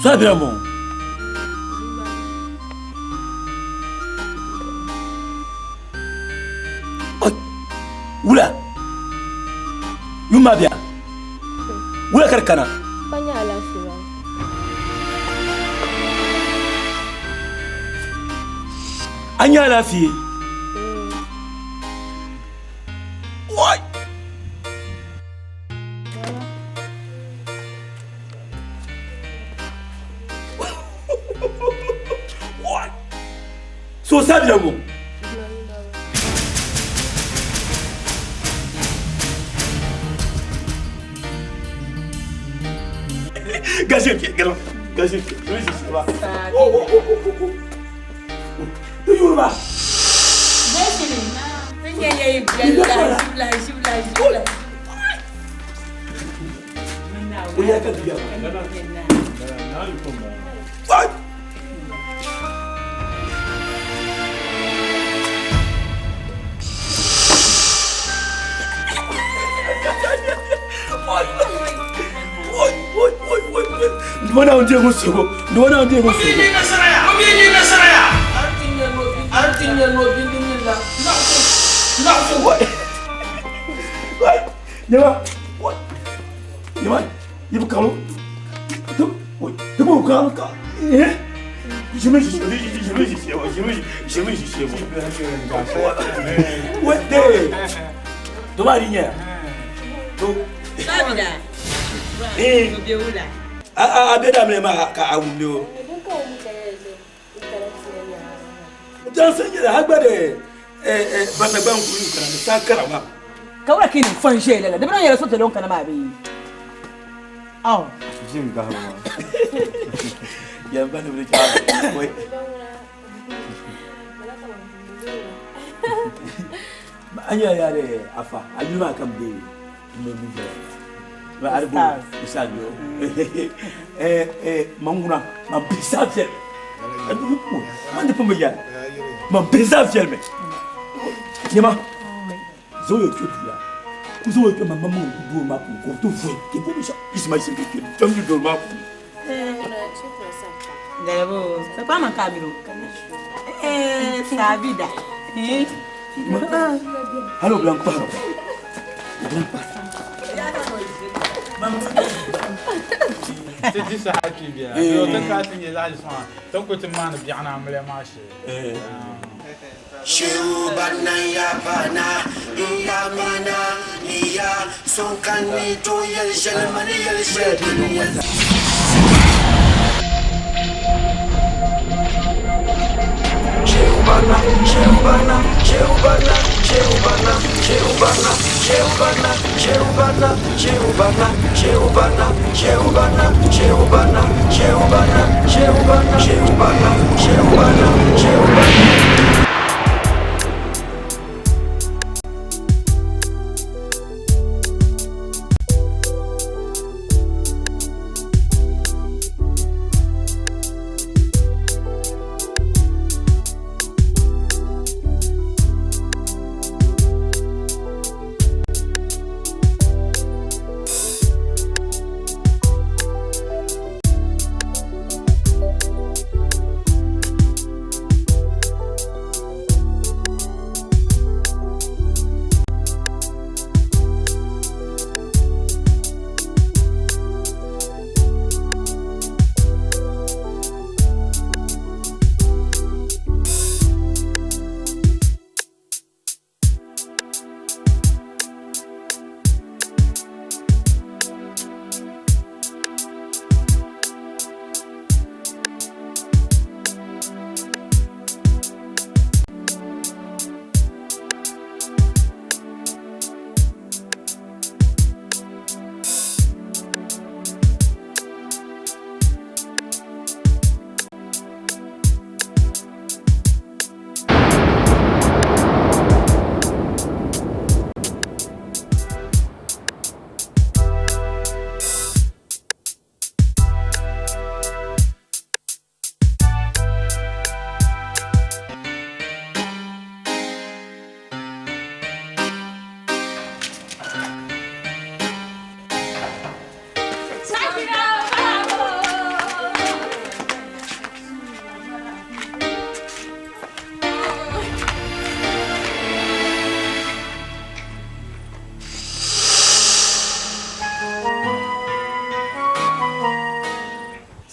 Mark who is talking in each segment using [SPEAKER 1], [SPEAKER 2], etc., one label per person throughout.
[SPEAKER 1] Sabira mo. Wula. Yuma biya. Wula kar kana.
[SPEAKER 2] Banya alaafee ba.
[SPEAKER 1] An nya alaafee. Wai. So sabira mo. Gashi ke garo. Gashi ke. Oh oh oh oh oh. To Yoruba. Ndibona ndiye kusuku ndibona ndiye kusuku. Nyama, nyama, ibu kalu, tu, tu bu kalu ka, eh? What day? To ba di nya. To.
[SPEAKER 3] Sabida.
[SPEAKER 1] Eh.
[SPEAKER 3] Be wula.
[SPEAKER 1] A a a be da mle ma ka a wumdi o. Jansan yɛlɛ ha gba de bana gban kuli kana ni san karama.
[SPEAKER 3] Ka wula kini fan shɛli la di bi niŋ yɛlɛ so tɛlɛ kana maa bee aw
[SPEAKER 4] Jim gahibu maa.
[SPEAKER 1] Yan ba ni wuli jaa wai. An yɛrɛ yɛrɛ afa a yuli maa kam bee n bɛ min kɛ ba aribu isa yo eh eh man ŋuna man bisa viɛl man di pun bi yɛli man bisa viɛl mi nyɛma zaŋ yo kpɛ duya ku zaŋ yo kpɛ man man doo maa puuni ka o ti voyi ti bo binshɛɣu yisima yisima kpɛ kpɛ doo maa puuni
[SPEAKER 3] Galabo, sa kwa man kamiro. Eh, sabida. Eh.
[SPEAKER 1] Halo bilan kpaharo. Bilan kpaharo.
[SPEAKER 5] Ti di saha kpi bia. Yo ti ka ti nyɛ zaɣ suŋa. Ti ku ti maani biɛɣu ni amiliya maa shee.
[SPEAKER 6] Shehu bannan ya bana in ya mana ni ya son kan ni to yɛli shɛli mani yɛli shɛli din yɛli. Shehu bana, Shehu bana, Shehu bana, Shehu bana, Shehu bana, Shehu bana, Shehu bana, Shehu bana, Shehu bana, Shehu bana, Shehu bana, Shehu bana, Shehu bana, Shehu bana, Shehu bana, Shehu bana.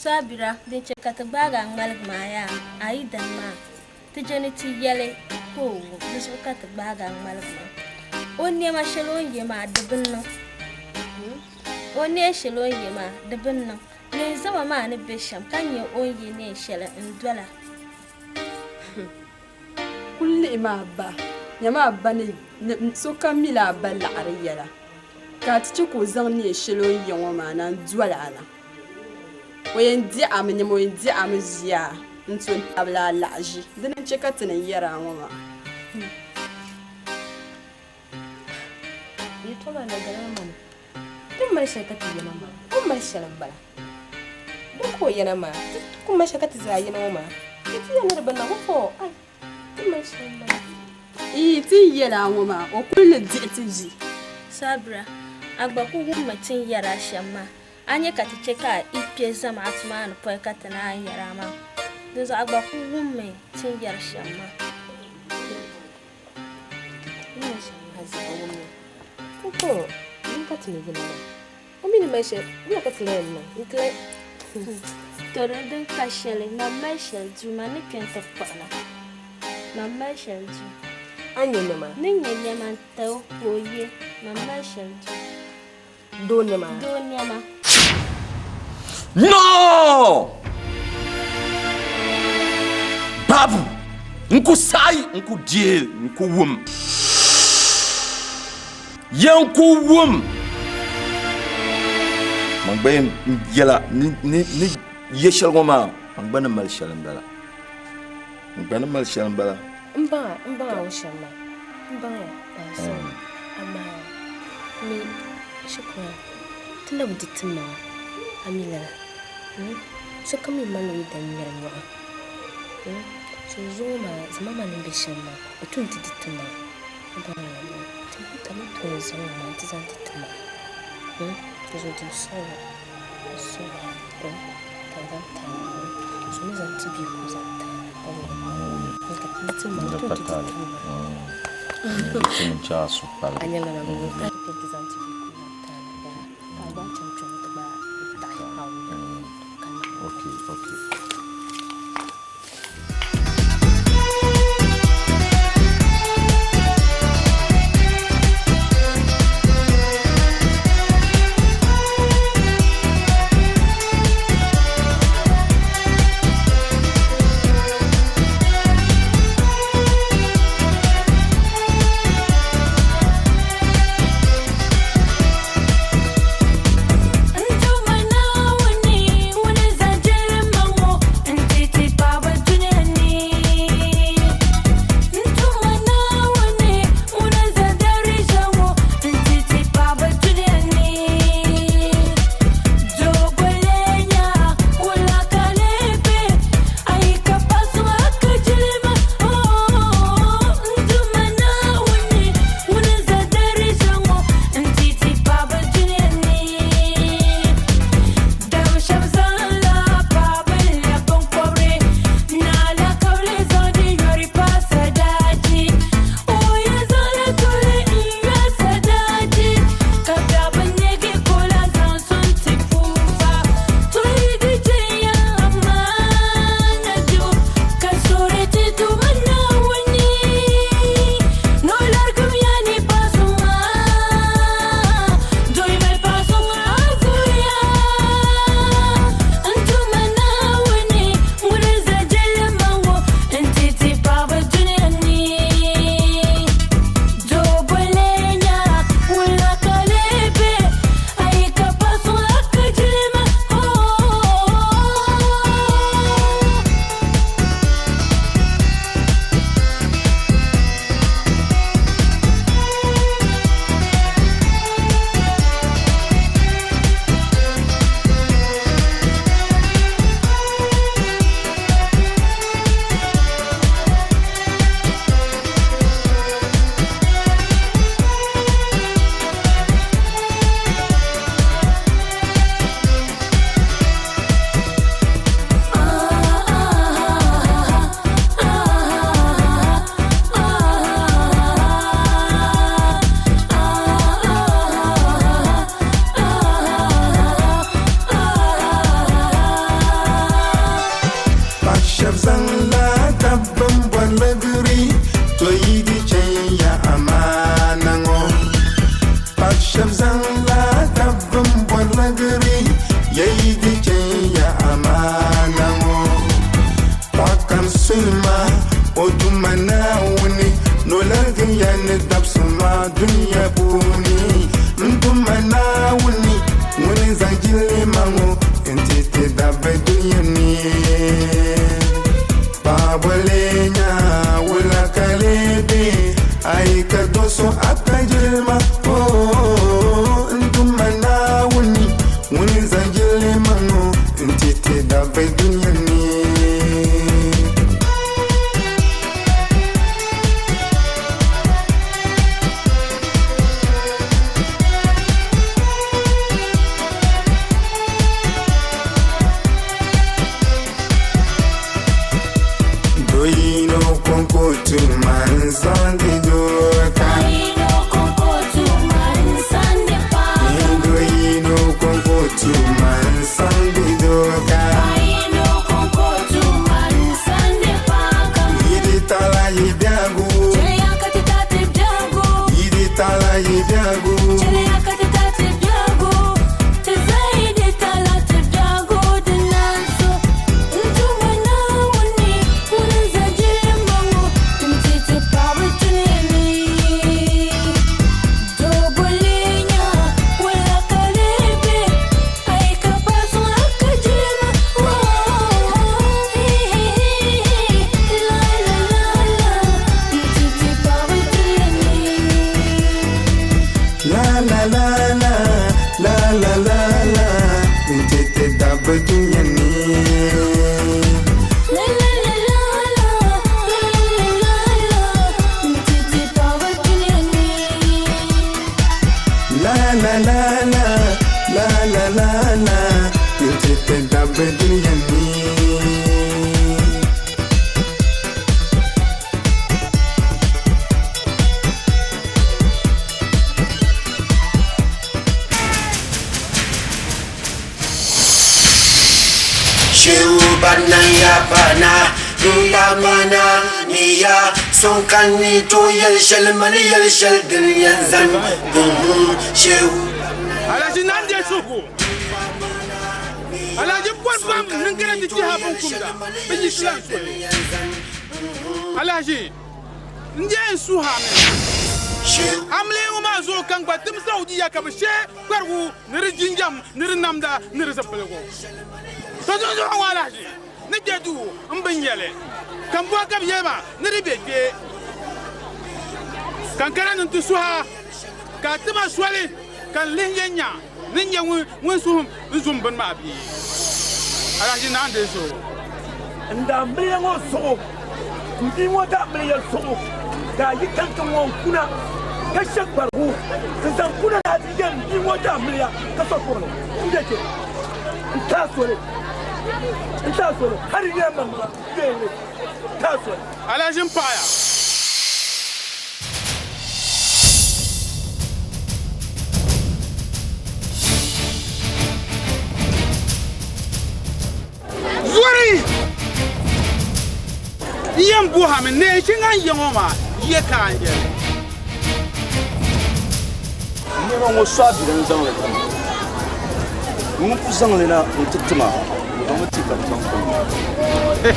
[SPEAKER 2] Sabira, din chɛ ka ti gbaagi a ŋmaligi maa yaa, a yi dini maa, ti je ni ti yɛli ka o wum, di zuɣu ka ti gbaagi a ŋmaligi maa. O nɛma shɛli o ni ye maa, di bi niŋ. O neen shɛli o ni ye maa, di bi niŋ. Neen zama maa ni be shɛm ka nya o ni ye neen shɛli n-dola.
[SPEAKER 4] Kul lihim a ba, nyama a ba ni sokam mila a ba laɣiri yɛla, ka a ti chɛ ka o zaŋ neen shɛli o ni ye ŋɔ maa na n-dol a na. O yɛn dih a mi, nyama o yɛn dih a mi ʒiya n-to n-tabili a laɣiʒi. Dina n-chɛ ka ti ni yɛr a ŋɔ maa.
[SPEAKER 7] Yɛtɔɣa maa di galimi ma ni ti ni mali shɛli ka ti yɛna maa, o ni mali shɛli m-bala. Din ka o yɛna maa, ti ku mali shɛli ka ti zaa yɛna ŋɔ maa, ti ti yɛn ni di bi niŋ o fo, ai, ti ni mali shɛli m-bala.
[SPEAKER 4] Ii, ti ni yɛl a ŋɔ maa, o kul ni dihi ti vi.
[SPEAKER 2] Sabira, a gba ku wummi ti ni yɛr a shɛm maa. A nya ka ti chɛ ka a yi kpe zamaatu maa ni pɔi ka ti naan yɛr a maa. Dinzuɣu a gba ku wummi ti ni yɛri shɛm maa. Tɔri din ka shɛli, man mali shɛli duu, man ni kpe nti kpuɣi na. Man mali shɛli duu.
[SPEAKER 7] A nya nɛma?
[SPEAKER 2] Ni nya nɛma n-ti o ka o ye, man mali shɛli duu.
[SPEAKER 7] Doo nɛma?
[SPEAKER 2] Doo nɛma.
[SPEAKER 6] No! Babu! N ku saɣi, n ku deei, n ku wum. Yɛn ku wum! Man gba yɛn yɛla ni ni ni yɛ shɛli ŋɔ maa, man gba ni mali shɛli m-bala. N gba ni mali shɛli m-bala.
[SPEAKER 7] N baŋ a, n baŋ a o shɛm maa. N baŋ ya, baŋsim. Amaa mi shikura ti na bi di ti maŋa, a mi lala. Sokam mi malila o yidana ŋmɛri nyɔɣu. So zuŋɔ maa zama maa ni be shɛm maa, di tu ni ti di ti maŋa. A baŋ lala maa, ti mi ka mi tooi zaŋ o maa nti zaŋ ti ti maŋa. Di zuɣu di n-sɔŋ o, n sɔŋ o, ka n zaŋ ti a, so mi zaŋ ti bia ka o zaŋ ti a.
[SPEAKER 6] Okay, okay.
[SPEAKER 8] N Duuma Naawuni ŋun zaŋ jilima ŋɔ. zaŋla taba m-bɔri ligiri, to yi di chɛn ya amaana ŋɔ. Paɣ shɛb zaŋla taba m-bɔri ligiri, ya yi di chɛn ya amaana ŋɔ. Paɣ kam suhi ma o Duuma Naawuni ni o larigi ya ni dabisi maa dunia puuni. N Duuma Naawuni ŋuni n-zaŋ jilima ŋɔ nti ti dabba dunia ni. Paɣaba lee nya wula ka lee be? A yi ka do so a ka jilima, oh, n Duuma Naawuni ŋuni n-zaŋ jilima ŋɔ nti ti dabba dunia ni. Doyino konko tuma n-zaŋdi doka. Doyino konko tuma n-zaŋdi doka. Yidi tala yi biɛhigu. Yidi tala yi biɛhigu. La la la la la la la la n-ti ti dabba dunia ni. La la la la la la la la n-ti ti dabba dunia ni.
[SPEAKER 6] Shehu bana ya bana n amana ni ya son kan ni to yɛli shɛli mani yɛli shɛli din yɛn zani Shehu
[SPEAKER 5] Alhaji nan de suhu Alhaji bɔri pam niŋgara ti chiha binkumda bɛ yi filan soli Alhaji n de n suha mi amli ŋɔ maa zuɣu ka n gba tim Saudiya ka bɛ she kparigu ni di jinjam ni di namda ni di zipiligu. To dinzuɣu ŋɔ alahichi ni kpe duu m bi nya li, ka m bɔhi ka bɛ yɛli ma ni di be kpe. Ka n kana ni n ti suh a, ka a ti ma soli ka n lihi yɛn nya ni n nyɛ ŋun suhi n zum bini maa bee? Alahichi naan deei so.
[SPEAKER 1] N daamiliya ŋɔ zuɣu, m bia ŋɔ daamiliya zuɣu, ka a yi kantiŋ ŋɔ n-kuna ka she kparigu n-zaŋ kuna ni a ti yɛn m bia ŋɔ daamiliya ka so kpuɣi li m-be kpe. N ti a soli, n ti a soli, hal di nyɛla maŋmaŋa bee n ti a soli.
[SPEAKER 5] Alahichi m-paɣiya. Zori! N yɛn bɔhimi neen shɛŋa n ya ŋɔ maa ya ka a yɛli.
[SPEAKER 9] Nɛma ŋɔ so a bira n-zaŋ li ti ma. Ŋun kul zaŋ li na nti ti ma, o zaŋmi ti ka bɛ chaŋ kom ni.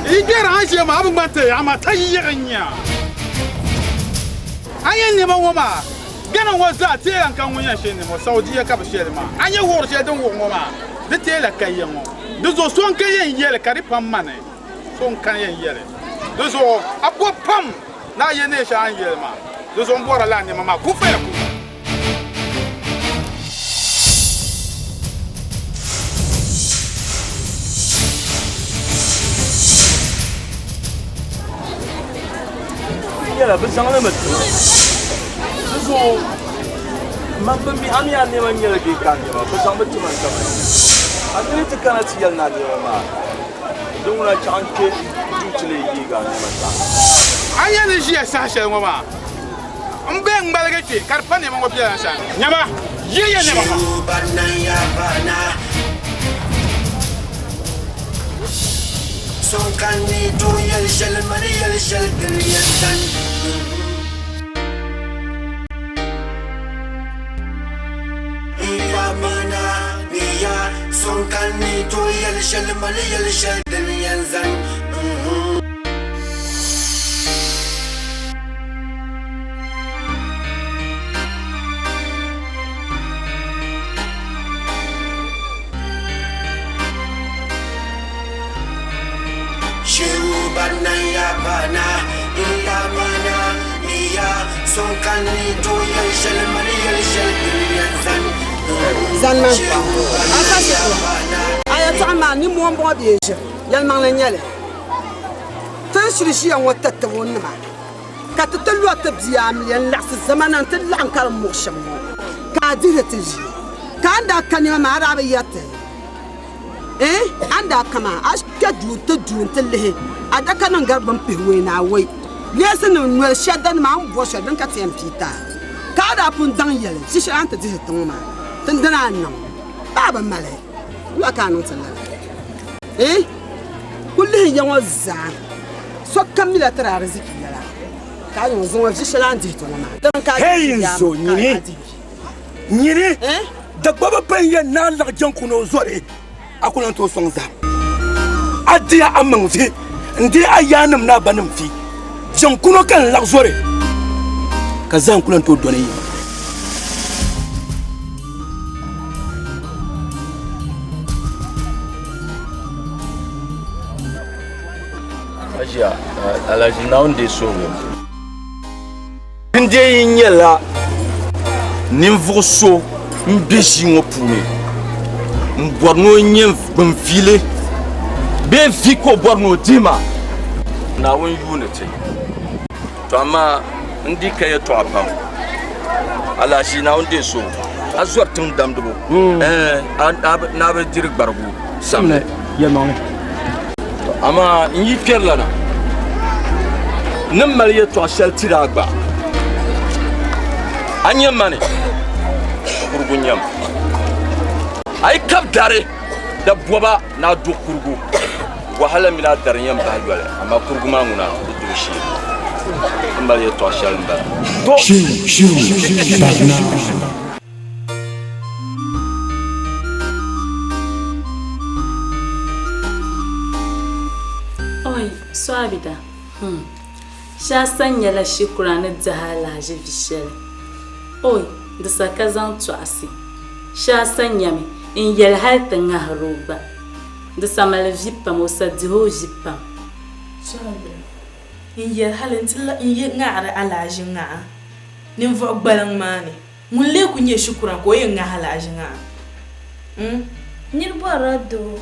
[SPEAKER 5] Yi gbɛri a ʒiya maa, a bi ŋmani ti, amaa ta yi yiɣi n-nya a yɛn nɛma ŋɔ maa. Ghana ŋɔ zaa teela n-ka ŋun yɛn shee nɛma ŋɔ, Saudiya ka bɛ shee li maa. A nya wuɣiri shɛli din wuɣi ŋɔ maa, di teela ka ya ŋɔ. Di zuɣu so n-ka yɛn yɛli ka di pam ma ni, so n-ka yɛn yɛli. Di zuɣu a bo pam ni a ye neen shɛli a ni yɛli maa. Di zuɣu m bɔrila a nɛma maa ku faya ku.
[SPEAKER 9] Nyɛla bɛ zaŋ li mi ti ma. Di zuɣu man bi mi a mi a nɛma n-nyɛli bee ka a nɛma bɛ zaŋ mi ti ma n-zaŋ li. A mi ni ti kana ti yɛli ni a nɛma maa di ŋuna chaɣ n-kpe duu ti lee yeegi a nɛma zaa.
[SPEAKER 5] A nya ni ʒiya saha shɛli ŋɔ maa, m be ŋ-ŋmaligi kpe ka di pa nɛma ŋɔ bela n sani. Nyama, yihiya nɛma maa.
[SPEAKER 6] So n kan ni tooi yɛli shɛli mani yɛli shɛli din yɛn zani. Ya mana ni ya so n kan ni tooi yɛli shɛli mani yɛli shɛli din yɛn zani. Shehu barna ya bana ya mana ni ya so n kan ni tooi yɛli shɛli mani yɛli shɛli din yɛn zani.
[SPEAKER 10] Zanima a ka shɛli a yɛltɔɣa maa ni moon bɔŋɔ bee ʒiri yɛlimaŋli n nyɛli ti ni shiri ʒiya ŋɔ ti tibo nima ka ti ti lo ti bia amiliya n laɣisi zamana n ti laɣim ka di muɣi shɛm ŋɔ ka a dihiri ti ʒii ka a ni daa ka nɛma maa a daa bi yɛri ti eh a ni daa ka maa a kpɛ duu ti duu n ti lihi adaka nim gari bin pihi wei ni awoi leesi nim noli shɛda nima a ni bori shɛli din ka ti yɛn pii ti a ka a daa pun daŋ yɛli ʒi shɛli a ni ti dihiri ti ŋɔ maa ti dina a niŋ baa bi mali wula ka a niŋ ti lala eh ku lihi ya ŋɔ zaa sokam mila tiri ariziki yɛla ka a yɛn zaŋ o ʒi shɛli a ni dihi ti ŋɔ maa dini ka a
[SPEAKER 1] Hey
[SPEAKER 10] dihi
[SPEAKER 1] n
[SPEAKER 10] yaa
[SPEAKER 1] zo
[SPEAKER 10] ka
[SPEAKER 1] nyini
[SPEAKER 10] a dihi
[SPEAKER 1] nyini Dagbaba ban yɛn naan laɣi jɛŋku ni o zɔri a ku lan tooi sɔŋ zahim. A diya a maŋ vi n-deei a yaannim ni a banim vi. Jɛŋkuno ka n laɣi zɔri ka zahim ku lan tooi dɔni yi.
[SPEAKER 9] Aʒia, Alhaji Naawuni deei suhigu. Din dee yi nyɛla ninvuɣ so m-be ʒii ŋɔ puuni m-bɔri ni o nya bin viili bee vi ka o bɔri ni o dihi ma, Naawuni yuuni ti. To amaa n di ka yɛtɔɣa pam. Alahichi Naawuni deei so, a zɔri tiŋ damdibu, ɛɛn, a bi diri gbarigu samli. To amaa n yi kpɛrila na ni m mali yɛtɔɣ shɛli tiri a gba, a nya ma ni kurugu nyam. A yi kab dari da bɔba ni a duɣi kurugu, wahala mini a dari yɛn bahi yoli, amaa kurugu maa ŋuna di dubu shee. N mali yɛtɔɣ shɛli m-bala.
[SPEAKER 11] Oi, Suabida, hmm. Shee sa nyɛla shikura ni dihi alahiʒi vi shɛli. Oi, di sa ka zaŋ tɔɣisi. Shee sa nyami n-yɛli hali ti ŋahiri o gba. Di sa mali vi pam, o sa dihi o vi pam.
[SPEAKER 12] Suabida, n-yɛli hali nti n-yi ŋahiri alahiʒi ŋaha ninvuɣ gbaliŋ maa ni. Ŋun lee ku nyɛ shikura ka o yɛn ŋahi alahiʒi ŋaha? Mm.
[SPEAKER 2] Nir bɔrila doo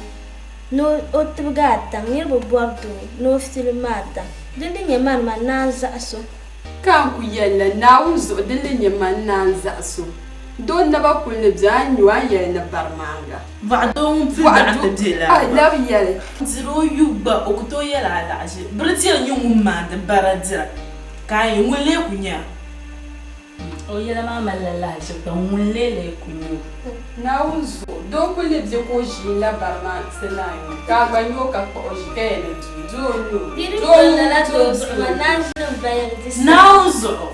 [SPEAKER 2] ni o tibigi a daŋ, nir bi bɔri doo ni o filim a daŋ. Din di nyɛ mani man naan zaɣis o.
[SPEAKER 4] Ka n ku yɛli la, Naawuni zuɣu din li nyɛ man naan zaɣis o. Doo naba kul ni be a ni nyu a ni yɛli ni barimaaŋa.
[SPEAKER 12] Bɔɣu doo ŋun pili daɣu ti be laa
[SPEAKER 4] A labi yɛli.
[SPEAKER 12] Diri o yubu gba o ku tooi yɛli alahiʒi. Biridir nyɛ ŋun maandi bara dira, ka a yi ŋun lee ku nya a.
[SPEAKER 11] O yɛla maa malila lahiʒi pam, ŋun lee lee ku nya o.
[SPEAKER 4] Naawuni zuɣu, doo kul ni be ka o ʒi n-la bari maa ti naai ŋɔ, ka a gba nya o ka kpuɣ o ʒi ka yɛli ni doo, doo n-nyɛ o.
[SPEAKER 2] Di di
[SPEAKER 4] Doo
[SPEAKER 2] doli lala
[SPEAKER 4] ŋun
[SPEAKER 2] doo
[SPEAKER 4] doo
[SPEAKER 2] zuɣu
[SPEAKER 4] doo.
[SPEAKER 2] maa, naan ʒini m-bayiri di saha.
[SPEAKER 12] Naawuni zuɣu,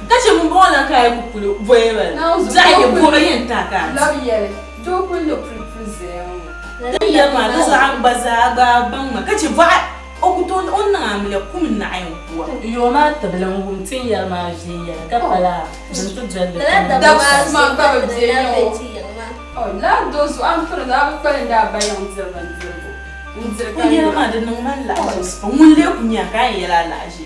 [SPEAKER 12] ka chɛ ŋumbɔŋɔ lan ka a yi ku kuli voya ba la,
[SPEAKER 4] Naawuni zuɣu,
[SPEAKER 12] zaɣ
[SPEAKER 4] doo
[SPEAKER 12] yɛ
[SPEAKER 4] kul
[SPEAKER 12] buɣi
[SPEAKER 4] ni
[SPEAKER 12] yɛn ti a ka a di.
[SPEAKER 4] labi yɛli, doo kul ni pulipuli zaya ŋɔ.
[SPEAKER 12] Din yɛli maa, di zaɣ gba zaa gba baŋ ma ka chɛ bɔɣa O ku tooi o ni niŋ amiliya kum naɣi n-kuwa.
[SPEAKER 11] Yoo maa tibili n-wum ti ni yɛli maa viɛnyɛla ka pala din ti doli li
[SPEAKER 2] Lala
[SPEAKER 11] pam.
[SPEAKER 2] dabba maa
[SPEAKER 4] Dabba maa
[SPEAKER 2] zuɣu
[SPEAKER 4] gba
[SPEAKER 2] ka
[SPEAKER 4] bi
[SPEAKER 2] ti
[SPEAKER 4] bɛ
[SPEAKER 2] ni daa
[SPEAKER 4] yiŋ
[SPEAKER 2] be
[SPEAKER 4] o.
[SPEAKER 2] ti yiŋ maa.
[SPEAKER 4] O laa doo zuɣu a ni piri ni a bi kpalim daa ba yiŋ diri bindirigu n-diri
[SPEAKER 12] O
[SPEAKER 4] ka
[SPEAKER 12] yɛla
[SPEAKER 4] nyura.
[SPEAKER 12] maa di niŋ ma lahiʒi pam. Ŋun lee ku nya ka a yɛn yɛli a lahiʒi.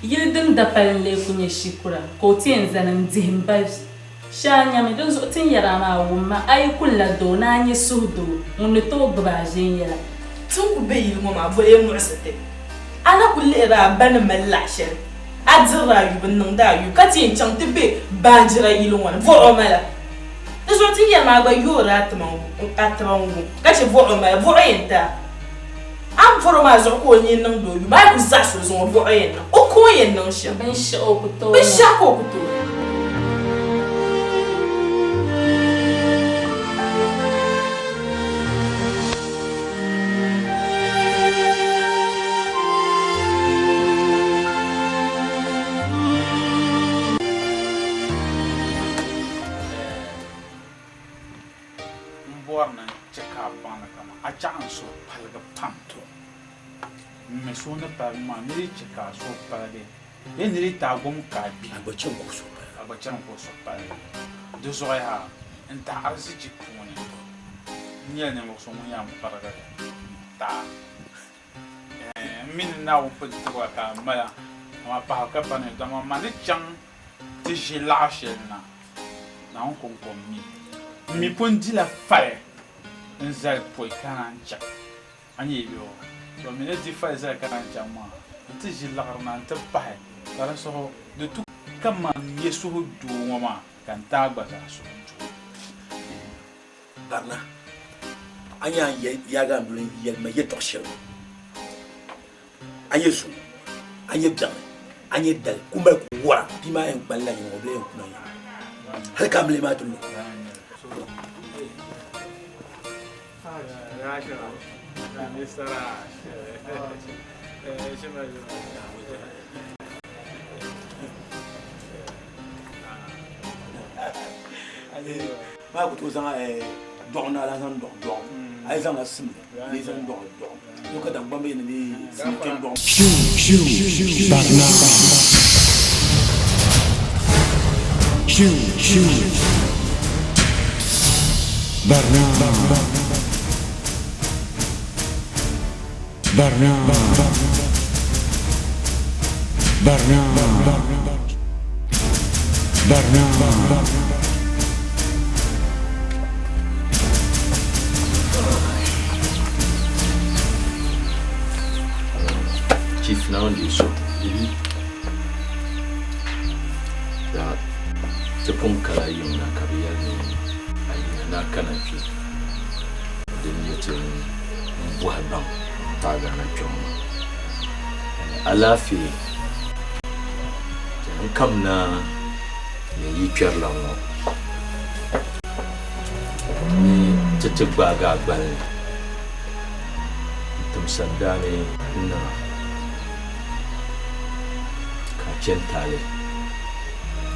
[SPEAKER 11] Yili din dapali n-lee ku nyɛ shikura ka o ti yɛn zani n-dihi m ba vi. Shee nyami, dinzuɣu ti ni yɛri a maa, wumma, a yi kulila doo, ni a nyɛ suhudoo ŋun ni tooi gbibi a viɛnyɛla.
[SPEAKER 12] Ti ni ku be yili ŋɔ maa, voli muɣisi ti. A na ku lihiri a ba ni mali laɣ shɛli, a dirila a yubu n-niŋdi a yubu, ka ti yɛn chaŋ ti be baanjira yili ŋɔ ni, vɔɣ o mala. Di zuɣu ti ni yɛri maa gba yoori a tiba n-wum, ka chɛ vɔɣ o mala, vɔɣ o yɛn ti a. A ni vɔr o maa zuɣu ka o nini niŋdi o yubu, a yi ku zaɣis o zuŋɔ, vɔɣ o yɛn niŋ. O ka o yɛn niŋ shɛm.
[SPEAKER 11] Binshɛɣu o ku tooi niŋ.
[SPEAKER 12] Binshɛɣu ka o ku tooi niŋ.
[SPEAKER 5] bɔri ni n che ka a baŋ ni kaman a chaɣ n suhu paligi pam. M mi suhu ni paligi maa, ni di che ka a suhu paligi bee ni di ti a gom ka a gbi. A gba chani ka o suhu paligi. A gba chani ka o suhu paligi. Di zuɣu yaha, n tahi arzichi puuni, n nyɛla ninvuɣ so ŋun yɛn parigi n-taai. N mi ni Naawuni pun tib a ka a mali a, amaa pahibu ka pa ni, dama man ni chaŋ ti ʒi laɣ shɛli na, Naawuni kɔŋko m-mi. M mi pun dila fali n-zali pɔi ka naan chaŋ. A ni yi o, to m mi ni di fali zali ka naan chaŋ maa, n ti ʒi liɣiri na nti pahi, ka di zuɣu di tu ka man nyɛ suhudoo ŋɔ maa ka n taai gba zaa suhudoo.
[SPEAKER 1] Barina, a nya a ni yaagi a noli n-yɛli ma yɛtɔɣ shɛli ŋɔ? A nyɛ zuŋɔ, a nyɛ biɛɣuni, a nyɛ dali, ku mali ku wɔra, bia maa yɛn kpalinla yiŋa, o bi lahi yɛn kuna yiŋa hali ka amiliya maa ti lu. Maa ku tooi zaŋ dɔɣu ni a lahi zaŋ dɔɣi dɔɣu a yi zaŋla simli ni zaŋ dɔɣi dɔɣu yo ka Dagbamba yɛn ni sim kpɛm dɔɣu.
[SPEAKER 9] Chief Naawuni deei so daa ti pun kala yiŋ na ka bɛ yɛli ni a yina ni a kana kpe din nyɛ ti n bɔhi baŋ paagi a na kpe ŋɔ maa. Alaafee n kamina ni yi kpɛrila ŋɔ ni ti ti gbaagi a gbali ni n-tim sandaani n-niŋ a ka a chani taali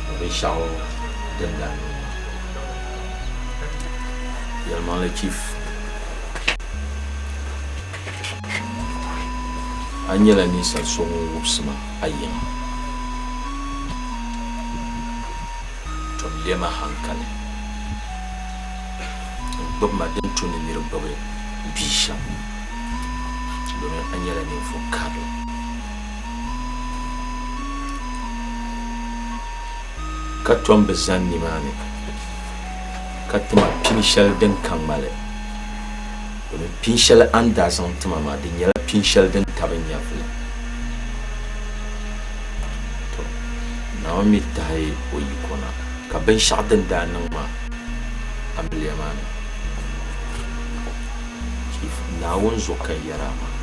[SPEAKER 9] ni binshɛɣu din daa niŋ maa. Yɛlimaŋli Chief. A nyɛla ninsal so ŋun wubisi ma a yiŋa. Tom lɛm a haŋkali n-gbibi ma din tu ni nir gbibi bia shɛm, domin a nyɛla ninvuɣ karili. Ka tom bi zani nimaani ka ti ma pini shɛli din ka ŋmali. Domin pin shɛli a ni daa zaŋ ti ma maa, di nyɛla pin shɛli din tabi n nyɛvili. To, Naawuni mi tahi o yiko na, ka binshɛɣu din daa niŋ maa amiliya maa ni, Chief, Naawuni zuɣu ka n yɛri a maa,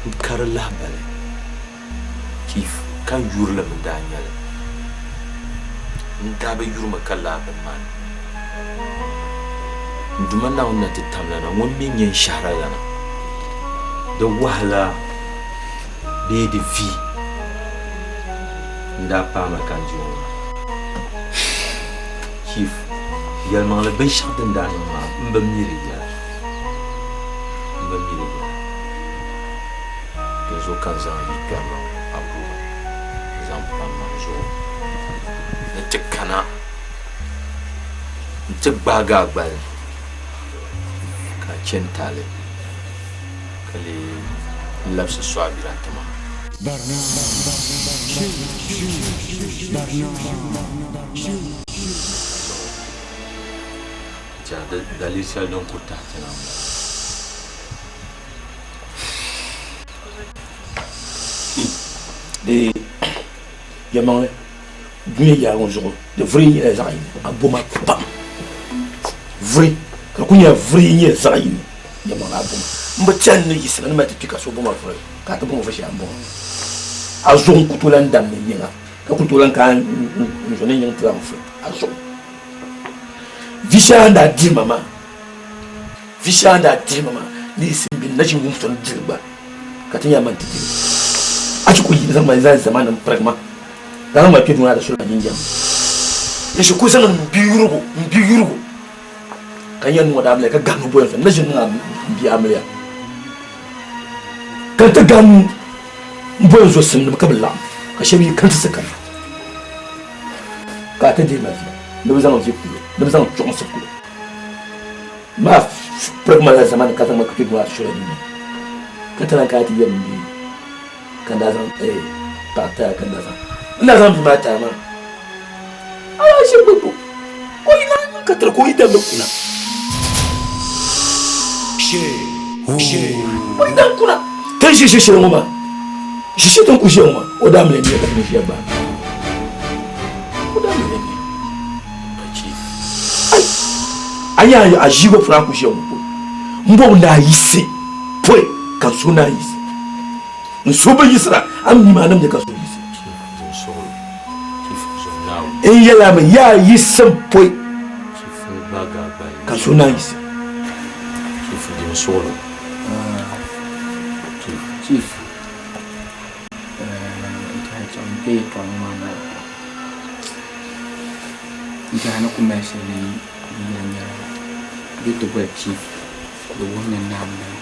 [SPEAKER 9] n kari lahibali. Chief, ka n yurilim n-daa nyɛ li. N daa bi yuri mi ka laa bini maa ni. N Duuma Naawuni na ti tamlana ŋun mi nyɛ n shɛhiralana, di wahala bee di vi n-daa paai ma ka n di o maa. Chief, yɛlimaŋli binshɛɣu din daa niŋ maa m bi mi di yɛla. M bi mi di yɛla. Dinzuɣu ka n zaŋ yi kpɛrilim Abuba n-zaŋ pa m maŋ zuɣu ni ti kana nti gbaagi a gbali ka a chɛ n-taali ka lee labisi sɔɣibira ti ma. Daliri shɛli din kuli tahi ti na m-bala.
[SPEAKER 1] Di yɛlimaŋli dunia yaha ŋɔ zuɣu di vuri nyɛla zaɣ yini a boma pam vuri ka di ku nyɛla vuri nyɛla zaɣ yini yɛlimaŋli a boma n bi tɛhi ni yiɣisimi ni mali ti kpi ka so boma vuri ka a ti boma vuri shɛli a ni boma a zuɣu n ku tooi lahi damdi yiŋa ka ku tooi lahi kana n zo ni yiŋ ti lahi vuri a zuɣu vi shɛli a ni daa diri ma maa Vi shɛli a ni daa dihi ma maa ni yiɣisi m-bi n na ʒi wum so ni diri gba, ka ti nya man ti diri. A ti ku zaŋ ma zali zamanim pirigi ma, ka zaŋ ma kpe dunia di sula jinjam. N shi ku zaŋ n biyurigu, n biyurigu ka n yɛn niŋ o daamiliya ka gahi nuu bɔya n na ʒini niŋ a m bia amiliya ka n ti gahi nuu m bɔya n zo simnima ka bɛ laɣim ka shɛba yi kanti kana ka a ti deei ma vi ni bɛ zaŋ vi kuli ni bɛ zaŋ chuɣinsi kuli maa pirigi ma la zamani ka zaŋ ma kpe maa shura ni ka ti lan kana ti yɛli m bia ka n daa zaŋ paɣa taya ka n daa zaŋ n daa zaŋ bia maa taya maa a daa ʒi gbubbu ka o yi naan ka tiri ka o yi damdi kuna o yi dam kuna ti ni ʒi ʒi shɛli ŋɔ maa ʒi shɛli ti ni ku ʒiya ŋɔ maa o daa mali nia ka ti ni ʒiya gbaai o daa mali nia a nya a ʒii gba puni a ku ʒiya ŋɔ pɔi m bɔbu ni a yiɣisi pɔi ka n suhu naan yiɣisi n suhu bi yiɣisira a mi maa nim nyɛ ka suhu yiɣisi n yɛla mi yaa yiɣisim pɔi ka n suhu naan yiɣisi.
[SPEAKER 13] Chief, n tɛha chaŋ n kpe yɛltɔɣa ŋɔ maa noli pam. N tɛha ni ku mali shɛli ni n yɛli nyɛla bɛ ti boli Chief di wuhi ni naa m-bala.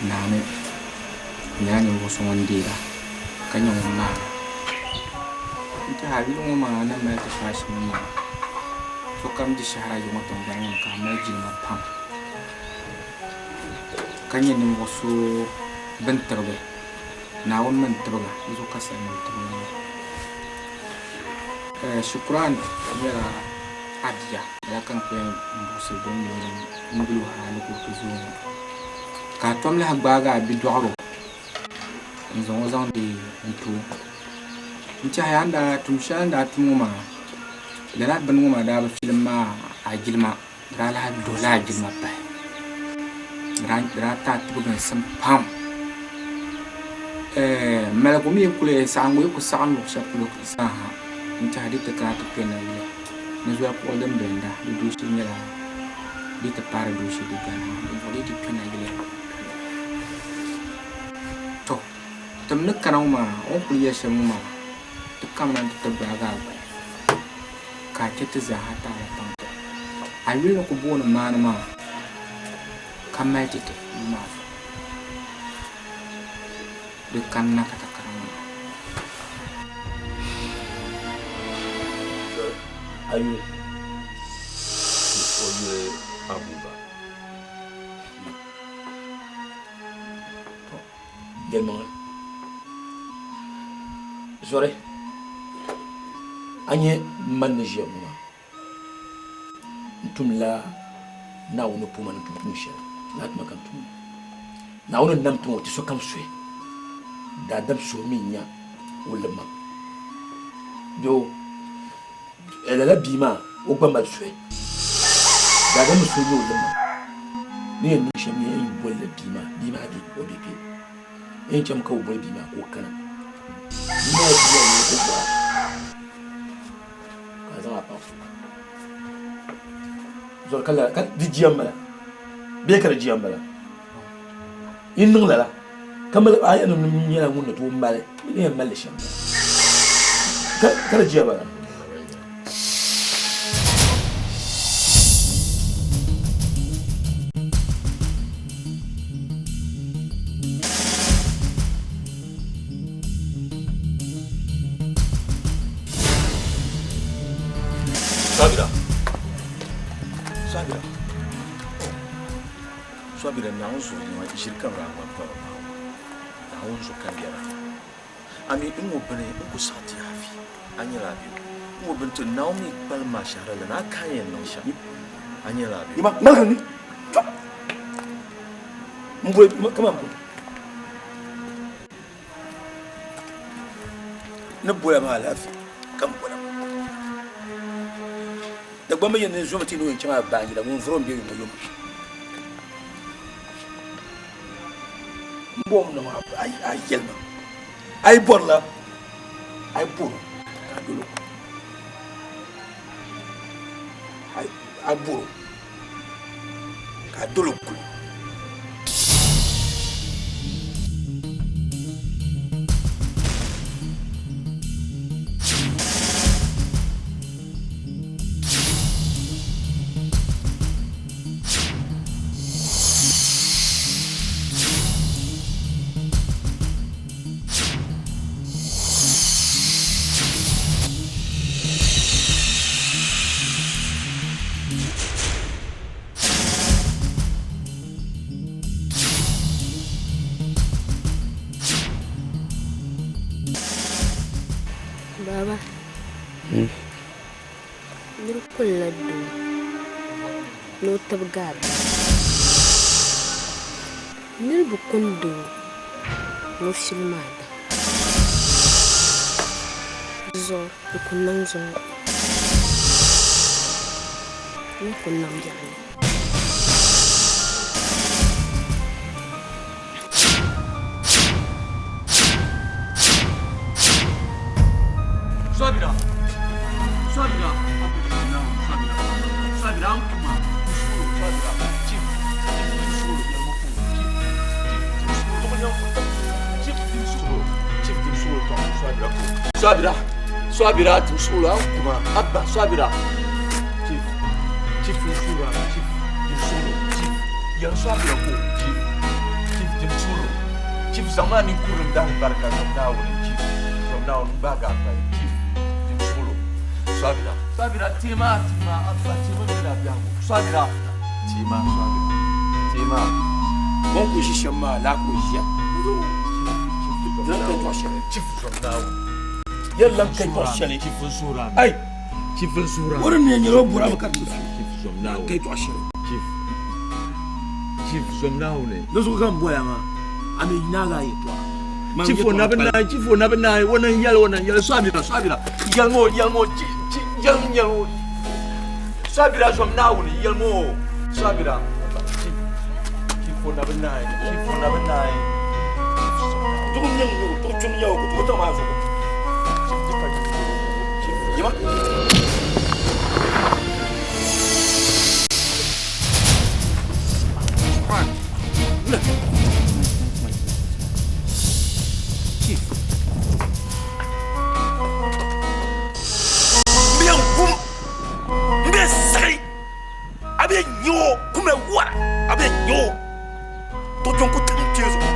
[SPEAKER 13] Naa mi o nyɛla ninvuɣ so ŋun deera ka nyɛ ŋun maana. N tɛha a yuli ŋɔ maa ni mali ti paai shɛm ŋɔ maa, sokam di shɛhira yi ŋɔ tiŋgbani ŋɔ ni ka a mali jilima pam ka nyɛ ninvuɣ so bɛn tibigi. Naawuni mi n-tibigi a, di zuɣu ka salinim tibigi maa. Shikuran nyɛla a bia, lala ka n kuli yɛn buɣisi din mi n-guli o hali ka o ti zooi ŋɔ. Ka a tom lahi gbaagi a bidɔɣiro n-zaŋ o zaŋ deei n-ti o. N tɛhiya a ni daa tum shɛli a ni daa tum ŋɔ maa, lala bini ŋɔ maa daa bi filim ma a jilima, di daa lahi duhila a jilima pahi. Di daa ti a tibiginsim pam. Maligu mi kuli saɣiŋgu yi kuli saɣim luɣ shɛli polo zaa ha n-tɛhi di ti kana ti kpe nayili ni zoli kuɣu din bilinda di dooshee nyɛla di ti paai di dooshee di gbani ha dinzuɣu di yi ti kpe nayili. Tɔ! Tim ni kana ŋɔ maa o ni kuli yɛli shɛm ŋɔ maa ti kamina nti ti gbaagi a gbali ka a chɛ ti zaa ha taali paŋ ti. A yuli ni ku booni maani maa ka mali ti ti puu maa zuɣu. Di kanna ka ti kara ŋɔ maa.
[SPEAKER 1] A yuli?
[SPEAKER 9] O yuli Abuba.
[SPEAKER 1] To, yɛlimaŋli. Zɔri, a nyɛ m ma ni ʒiya ŋɔ maa. N tumla Naawuni puma ni tum tuun shɛli, lala tuma ka n tum. Naawuni ni nam ti ŋɔ ti sokam suhi, daadam suhu mi n-nya o limma. Doo, lala bia maa o gba mali suhi, daadam mi suhu nya o limma. Ni yɛn niŋ shɛm nyɛla n bolila bia maa, bia maa be o be kpe. N yɛn chami ka o boli bia maa ka o kana. Bia maa yi ti yɛli ni o bɔra ka a zaŋ a paɣa so zɔri ka lala ka di jia m-bala bee ka di jia m-bala yi niŋ lala ka mali a yɛn nyɛla ŋun ni tooi mali ni yɛn mali li shɛm ka di jia bala.
[SPEAKER 9] Sabira. Sabira. Sabira Naawuni zuɣu nima ʒiri ka bɛ daa ŋma pɔri maa Naawuni zuɣu ka n yɛra. A mi n ŋɔ bini n ku saɣi ti a vi a nyɛla a biɛbu n ŋɔ bini ti Naawuni mi kpalim maa shɛhira lana a ka a yɛn niŋ shɛm a nyɛla a biɛbu.
[SPEAKER 1] Yima ŋmaligi ni m boli kaman Ni bola maa alaafee ka m bola maa. Dagbamba yɛn ni zomi ti ni o yɛn chaŋ a baanjira ŋun vuri o ni be yoma yoma. M bom niŋ a yɛli ma a yi bɔrila a yi bɔro ka a dolo a bɔro ka a dolo kuli.
[SPEAKER 7] doo ni o tibigi a ba. Nir bi kuni doo ni o filim a ba. Di zuɣu di ku niŋ zuŋɔ. Di mi ku niŋ biɛɣuni.
[SPEAKER 9] Sabira Sabira Sabira an kuma Sabira chief chief Sabira Sabira tim sulo an kuma Abba Sabira chief chief sura chief dim sulo chief yan Sabira ko chief chief dim sulo chief zamani kurum dan barka Naawuni chief from Naawuni baga akpali chief dim sulo Sabira Sabira tima tima Abba tima bila biangu Sabira tima Sabira tima
[SPEAKER 1] Ŋun ku ʒi shɛm maa laa ka o ʒiya. Di lan ka tɔɣ shɛli.
[SPEAKER 9] Chief from Naawuni.
[SPEAKER 1] Yɛli lan ka tɔɣ shɛli.
[SPEAKER 9] Chief n suhuri
[SPEAKER 1] Ai!
[SPEAKER 9] Chief n suhuri
[SPEAKER 1] O ni nyɛla o bɔri a mi ka di su.
[SPEAKER 9] Chief from
[SPEAKER 1] Lan
[SPEAKER 9] Naawuni.
[SPEAKER 1] ka tɔɣ shɛli.
[SPEAKER 9] Chief Chief from Naawuni.
[SPEAKER 1] Di zuɣu ka n bɔya maa, a mi naagi a yɛtɔɣa. Man
[SPEAKER 9] Chief o
[SPEAKER 1] yɛtɔɣa
[SPEAKER 9] na bi
[SPEAKER 1] kpalim.
[SPEAKER 9] naai Chief o na bi naai o nan yɛli o nan yɛli Sabira Sabira yɛlimi o yɛlimi o chi chi yɛlimi yɛlimi o Sabira from Naawuni yɛlimi o Sabira Chief Chief o na bi naai Chief o na bi naai
[SPEAKER 1] Duɣu n-nyɛ ŋun nyɛ o, duɣu kpim n-nyɛ o, ka duɣu tam a zuɣu.
[SPEAKER 9] Chief di pa Chief
[SPEAKER 1] Yima.
[SPEAKER 13] Chief.
[SPEAKER 1] N bɛ kum, n bɛ saɣi, a bɛ nyɛ o kumɛ wara, a bɛ nyɛ o to jɔn ko tam kpee zuɣu.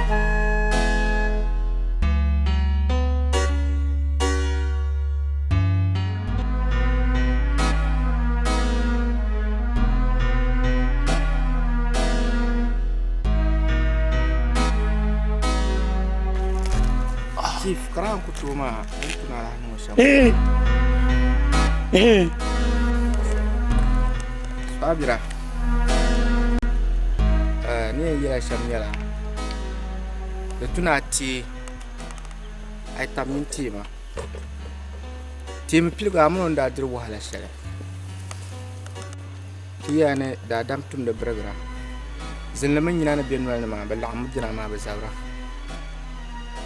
[SPEAKER 13] Chief, kara n ku tooi maa din tuna alahi niŋ shɛm. Sabira, ni yɛn yɛla shɛm nyɛla di tuna a teei a yi tabi mini teema teemi piligu a mini o ni daa diri wahala shɛli ti yɛla ni daadam tumdi birigira zinli mini nyina ni bɛ noli ni maa bi laɣimmi bina maa bi zabira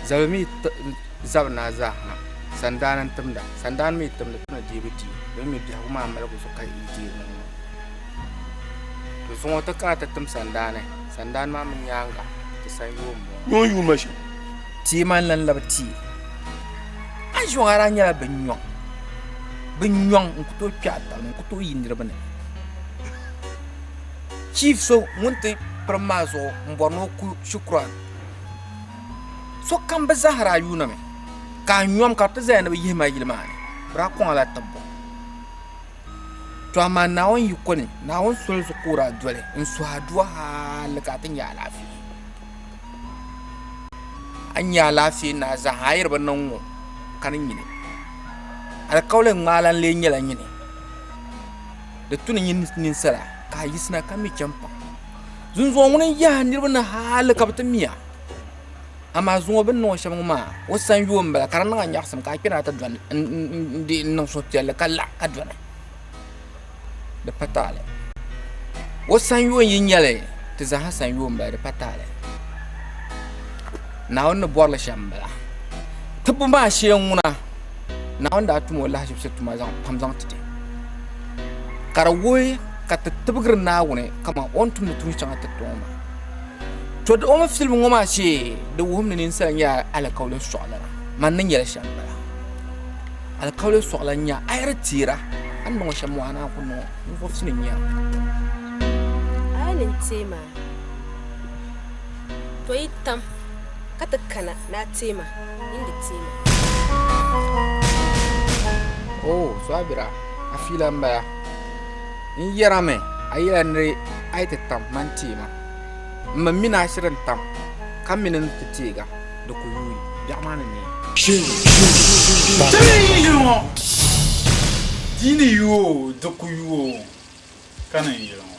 [SPEAKER 13] zabili mi zabi naa zaa ha sandaani n timda sandaani mi timdi ti ni deei bi deei domi mi biɛhigu maa maligu zuɣu ka yi deei niŋ ŋɔ to zuŋɔ ti kana ti tim sandaani sandaani maa mi nyaanga ti sanyoo n bɔŋɔ
[SPEAKER 1] Nyɛ o yuuma shɛm.
[SPEAKER 13] Tia maa n-lan labi tia. A ni ʒi ŋɔ a daa nyɛla binnyɔŋ. Binnyɔŋ n-ku tooi kpe a taba ni, n-ku tooi yi niriba ni. Chief so ŋun ti pirim maa zuɣu m-bɔri ni o ku Shukran. Sokam bi zahiri a yuuni mi, ka a nyom ka di ti zaya ni bɛ yihi ma yili maa ni. Bɛ daa kɔŋ a la tibbu. To amaa Naawuni yiko ni, Naawuni soli zuɣu ka o daa doli n-suhi adua hali ka a ti nya alaafee. A ni nya alaafee ni a zaa a yi di bi niŋ ŋ-ŋɔ ka ni nyini. Alikauli ŋmaa lan lee nyɛla nyini. Di tu ni nyini ninsala ka a yiɣisina ka mi chani paŋ. Dinzuɣu ŋuni n-yahi niriba ni hali ka bɛ ti mi a. Amaa zuŋɔ bɛ ni niŋ o shɛm ŋɔ maa, o sanyoo m-bala ka di niŋ a nyaɣisim ka a kpɛna ti dɔni n-niŋ suhupiɛlli ka la ka dɔni. Di pa taali. O sanyoo n-yi nya li, ti zaaha sanyoo m-bala, di pa taali. Naawuni ni bɔri li shɛm m-bala. Tibbu maa shee ŋuna, Naawuni daa tum o lahiʒibisi tuma pam zaŋ ti ti, ka di wuhi ka ti tibigiri Naawuni kaman o ni tumdi tuun shɛŋa tiri ti ŋɔ maa. To di o mi filim ŋɔ maa shee di wuhim ni ninsal nyɛla alikauli sɔɣilana. Man ni nyɛli shɛm m-bala. Alikauli sɔɣila n-nyɛ a yi di teera, a ni niŋ o shɛm ŋɔ a naan ku niŋ o. Ninvuɣ fini n-nyɛ a.
[SPEAKER 7] A yi ni n-teei maa, to yi tam ka ti kana ni a teei ma, nyin di teei ma.
[SPEAKER 13] Oo, Sabira, a fiila m-bala. N yɛrimi a yɛla ni a yi ti tam man teei ma. M mi mini a shiri n-tam ka mi ni n ti teeg a, di ku yuui biɛɣu maa ni neei.
[SPEAKER 5] Ti mi yi yili ŋɔ, di ni yuui o, di ku yuui o. Kani n yili ŋɔ.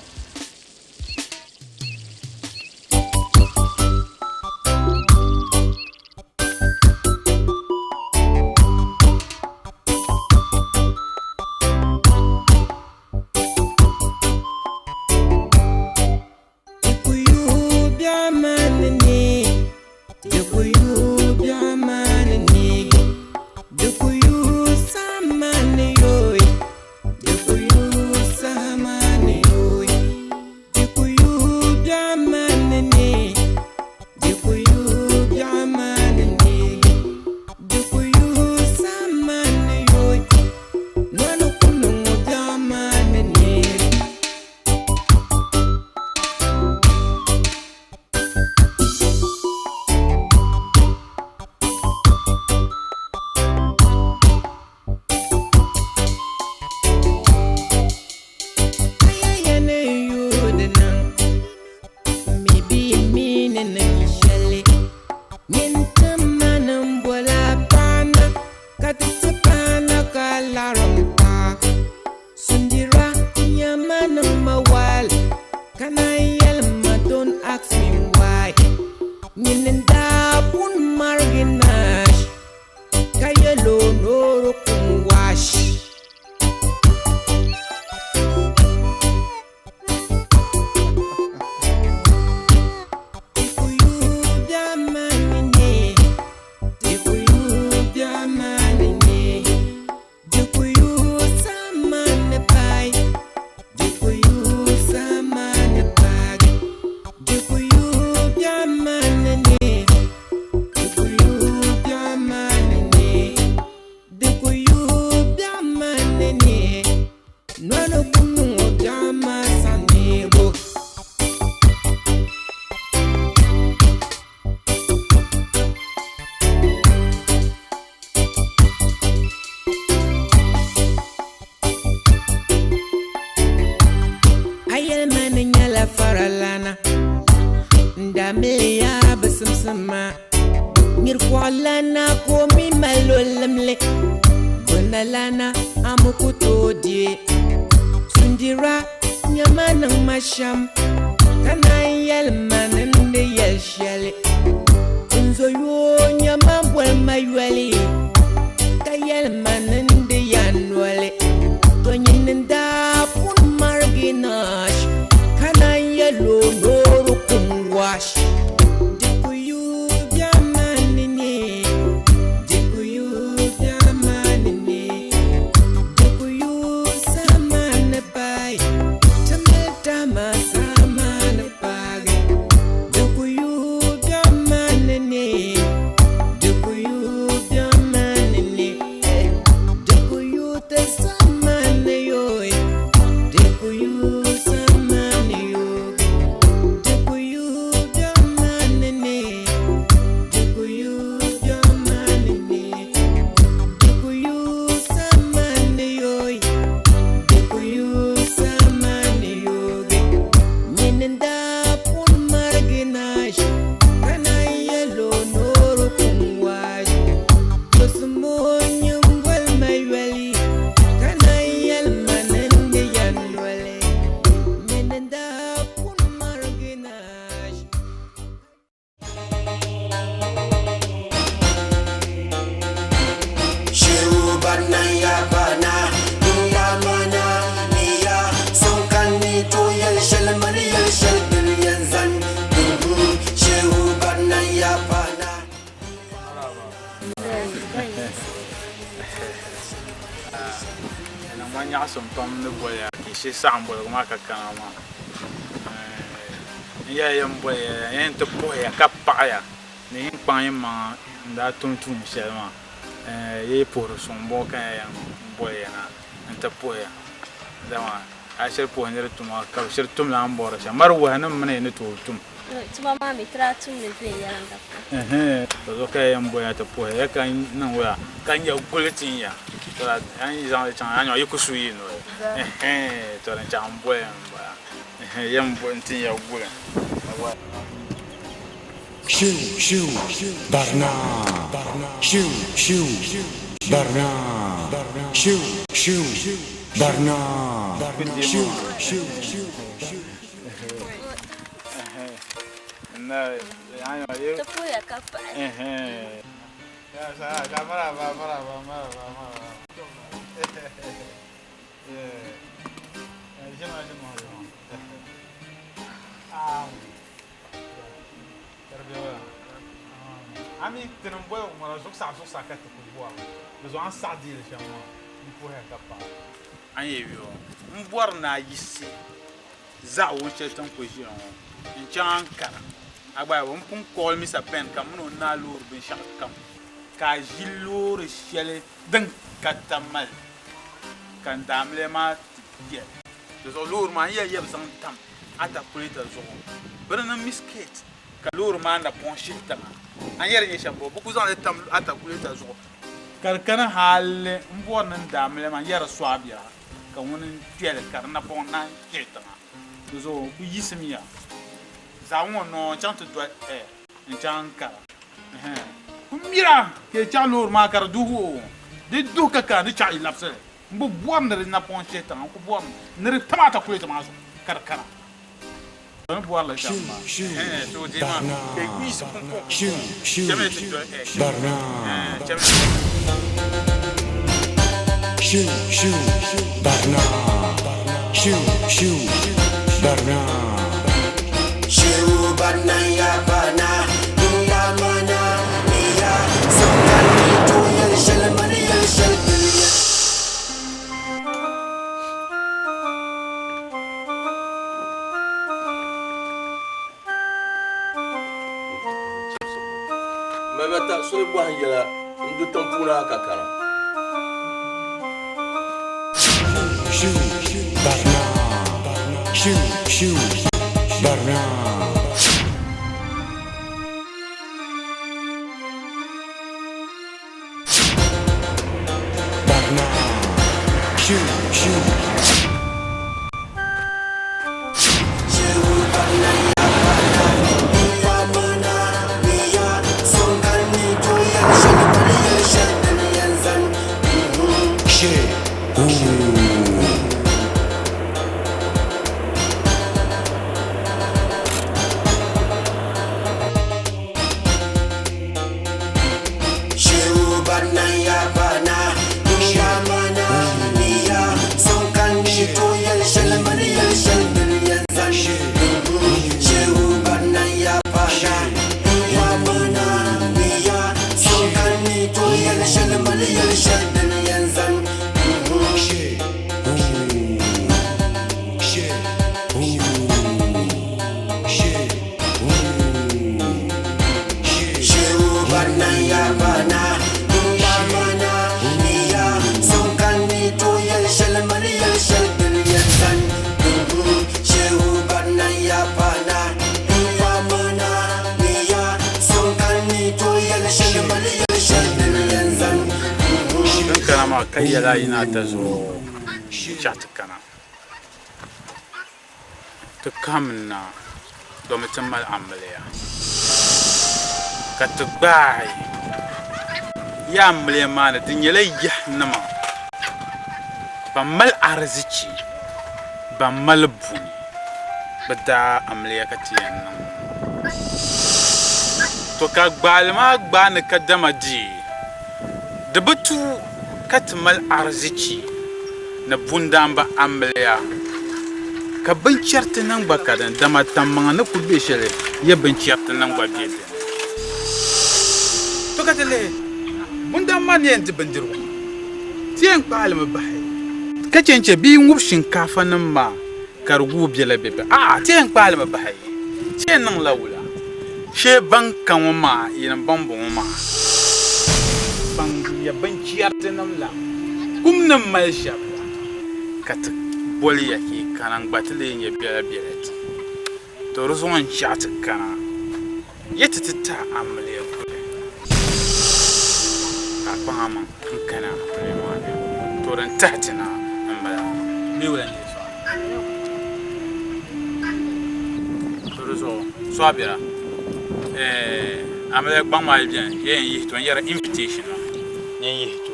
[SPEAKER 5] Tum tuun shɛli maa yi puhiri suŋ bɔŋɔ ka ya yɛn boli ya na n-ti puhi ya dama a shiri puhi niri tuma ka bɛ shiri tum la a ni bɔri shɛm mari wuhi nim mini ni tooi tum
[SPEAKER 2] tuma maa mi tira tum mi viɛnyɛliŋga pam
[SPEAKER 5] to zuɣu ka ya yɛn boli ya ti puhi ya ka niŋ wula ka nya guli tin ya to a yi zaŋ li chaŋ a nya yi ku su yi noli to din chaŋ n boli ya m-bala yɛn boli n tin ya guli.
[SPEAKER 8] Shiu shiu barna shiu shiu barna shiu shiu. Barna. Shiu, shiu, shiu.
[SPEAKER 2] Ti puhiya ka paɣi.
[SPEAKER 5] Ami tini n boli ŋɔ zuɣusaa zuɣusaa ka ti ku bɔri di zuɣu a ni saɣi deeli shɛm maa n puhiya ka paɣi. A ni yɛn yo m bɔri ni a yiɣisi zaɣ wun shɛli ti ni ku ʒiya ŋɔ n chaŋ Ankara a gba m pun call Mr Pen ka m mini o naai loori binshɛɣu kam ka a ʒi loori shɛli din ka tamali ka n daamiliya maa ti kpɛli di zuɣu loori maa n yɛli ya bi zaŋ tam atakulɛta zuɣu bɛ di niŋ mistake ka loori maa napɔŋ shihi tiŋa. A ni yɛli nyɛ shɛm bɔ, bɛ ku zaŋ li tam atakulɛta zuɣu ka di kana hali m-bɔri ni n daamiliya maa n-yɛri sɔabira ka ŋuni n-kpɛli ka di napɔŋ naan shihi tiŋa. Di zuɣu ku yiɣisimiya zaɣ ŋɔ noo n-chaŋ ti doli n-chaŋ Ankara. Ɛhɛn, ku mira ka yi chaɣ loori maa ka di duhi o, di duhi ka kana di chaɣ yi labisi li. M bi bɔri ni di napɔŋ shihi tiŋa, n ku bɔri ni di tam atakulɛta maa zuɣu ka di kana.
[SPEAKER 8] Shiu, shiu, barna. Shiu, shiu, barna.
[SPEAKER 6] Shehu barna ya bana, ya mana ya sokani to yel shel mani yel shel
[SPEAKER 9] Mabata soli bɔhim yɛla n-do tiŋ puuni ha ka kana.
[SPEAKER 8] Shiu, barna. Shiu, shiu, barna. Barna. Shiu, shiu.
[SPEAKER 6] Shehu barna ya bana, ya mana ya sokani to yel shel mani yel shel yel zan.
[SPEAKER 8] Shiu.
[SPEAKER 6] Shehu barna ya bana, ya mana ya sokani to yel shel mani yel shel yel zan. Shehu barna ya bana, ya mana ya sokani to yel shel mani yel shel yel zan. Shehu barna ya bana, ya mana ya sokani to yel shel mani yel shel yel zan. Shehu barna ya bana, ya mana ya sokani to yel shel mani yel shel yel zan.
[SPEAKER 5] Din kana maa ka yɛla yi ni ata zuɣu n-chaɣ ti kana. Ti kamina domi ti mali amiliya, ka ti gbaai ya amiliya maa ni di nyɛla yahinima ban mali arizichi, ban mali buni. Bɛ daa amiliya ka ti yɛn niŋ. To ka gbaali maa gbaai ni kadama di di bi tu ka ti mali arizichi ni bundaamba amiliya ka binchɛriti niŋ gba ka dini, dama tammaŋa ni kuli be shɛli ya binchɛriti niŋ gba be dini. To ka ti lihi bundaamba maa ni yɛn di bindirigu ti yɛn kpaai li mi bahi ka chɛ n-chɛ bɛ yi ŋubi shinkaafanima maa ka di guui bela bɛ be. A'a, ti yɛn kpaai li mi bahi, ti yɛn niŋla wula? Shee ban ka ŋɔ maa, yinim bɔŋbɔŋɔ maa, ban nyɛ binchɛritinim la, kum ni mali shɛba la, ka ti boli ya ka yi kana n-gba ti leei nyɛ biɛlabiɛla ti. To di zuɣu n-chaɣ ti kana ya ti ti tahi amiliya kuli, ka a kpaŋ amaŋ n-kani amiliya maa ni. To din tahi ti na m-bala. Bee wula n-nyɛ sɔɣa? To di zuɣu sɔɣa bɛla, amiliya gbaŋ maa yi beni, ya yɛn yihi to n-yɛri invitation maa, nyin yihi to.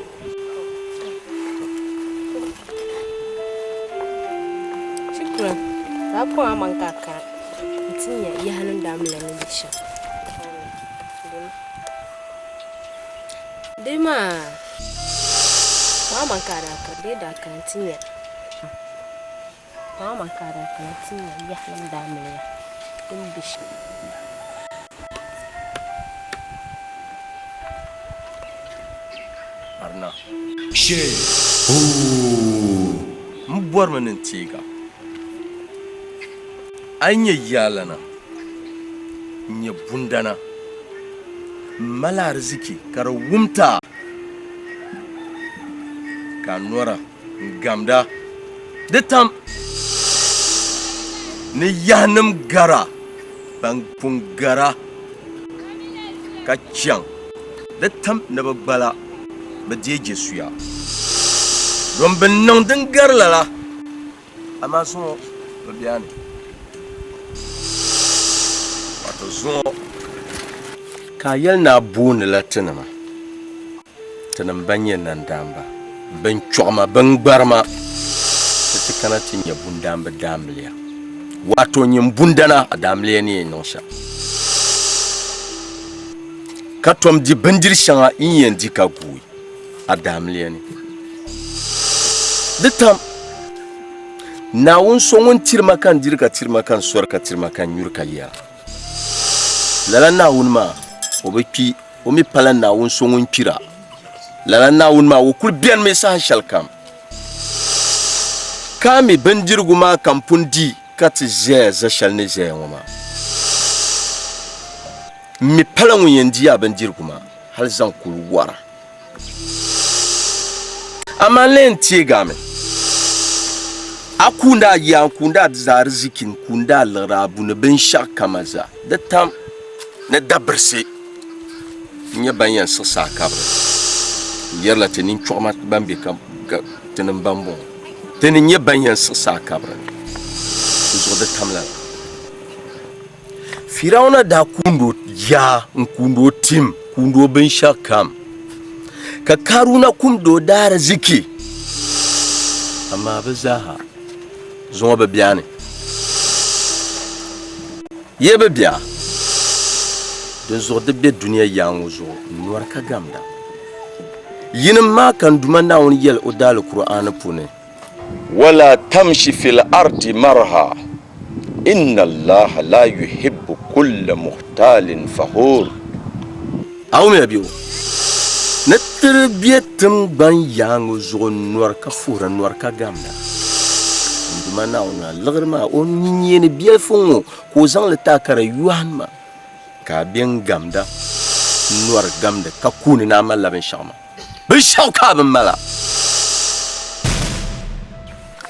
[SPEAKER 7] Shukran. Ka a kɔŋ amaŋ ka a kana nti nya yahanim daamiliya ni be shɛm. Di maa, kɔŋ amaŋ ka a daa kana bee daa kana nti nya. Kɔŋ amaŋ ka a daa kana nti nya yahanim daamiliya ni be shɛm.
[SPEAKER 9] Barina. Shee! Hoo! M bɔrimi ni n teeg a. A yi nyɛ yaalana, n-nyɛ bundana, m-mali ariziki ka di wumti a, ka a nɔra n-gamda di tam ni yahinim gara ban pun gara ka chaŋ di tam ni bɛ gbala bi deei je suya, don bɛ niŋ din gari lala, amaa zuŋɔ bɛ be a ni. Wato zuŋɔ ka a yɛli ni a boonila tinima, tinim ban nyɛ nandaamba, bɛn chɔɣima, bɛn gbarima, ni ti kana ti nya bundaamba daamiliya. Wato nyin bundana, a daamiliya ni yɛn niŋ shɛm. Ka tom di bindiri shɛŋa yi ni yɛn di ka guui a daamiliya ni. Di tam Naawuni so ŋun tiri ma ka n diri ka tiri ma ka n sɔri ka tiri ma ka n nyuri ka yɛra. Lala Naawuni maa, o bi kpi, o mi pala Naawuni so ŋun kpira. Lala Naawuni maa, o kul benimi saha shɛlikam. Ka a mi bindirigu maa ka m pun di ka ti ʒɛya za shɛli ni ʒɛya ŋɔ maa. M mi pala ŋun yɛn di a bindirigu maa hal zaŋ kuli wara. Amaa n lee n-teeg a mi. A kuuni a ya, n-kuuni a ariziki, n-kuuni a liɣiri, a bu ni binshɛɣukama zaa. Di tam ni dabirisi n-nyɛ ban yɛn siɣisi a kabiri. N yɛrila ti ninchɔɣima ban be tinim bambɔŋɔ, ti ni nyɛ ban yɛn siɣisi a kabiri ni. Di zuɣu di tam lala. Firawuna daa kuund o yaa n-kuund o tim, kuund o binshɛɣukam, ka Karuna kumd o daariziki, amaa bɛ zaaha zuŋɔ bi be a ni. Ye bi be a, dinzuɣu di be dunia yaa ŋɔ zuɣu nɔri ka gamda. Yinim maa ka n Duuma Naawuni yɛl o daalkur'aani puuni. Wala tamshi fil ardi marha, inna Allaha la yuhibbu kulla mukhtalin fakhur. A wumya bɛ o ni tiri bɛ tiŋgbani yaaŋa zuɣu nɔri ka fuhira nɔri ka gamda. N Duuma Naawuni maa liɣiri maa o nyeeni biɛlifu ŋ-ŋɔ ka o zaŋ li ti a ka di yɔhim ma, ka a be n-gamda nɔri gamdi ka kuuni ni a malila binshɛɣu maa. Binshɛɣu ka a bi mala.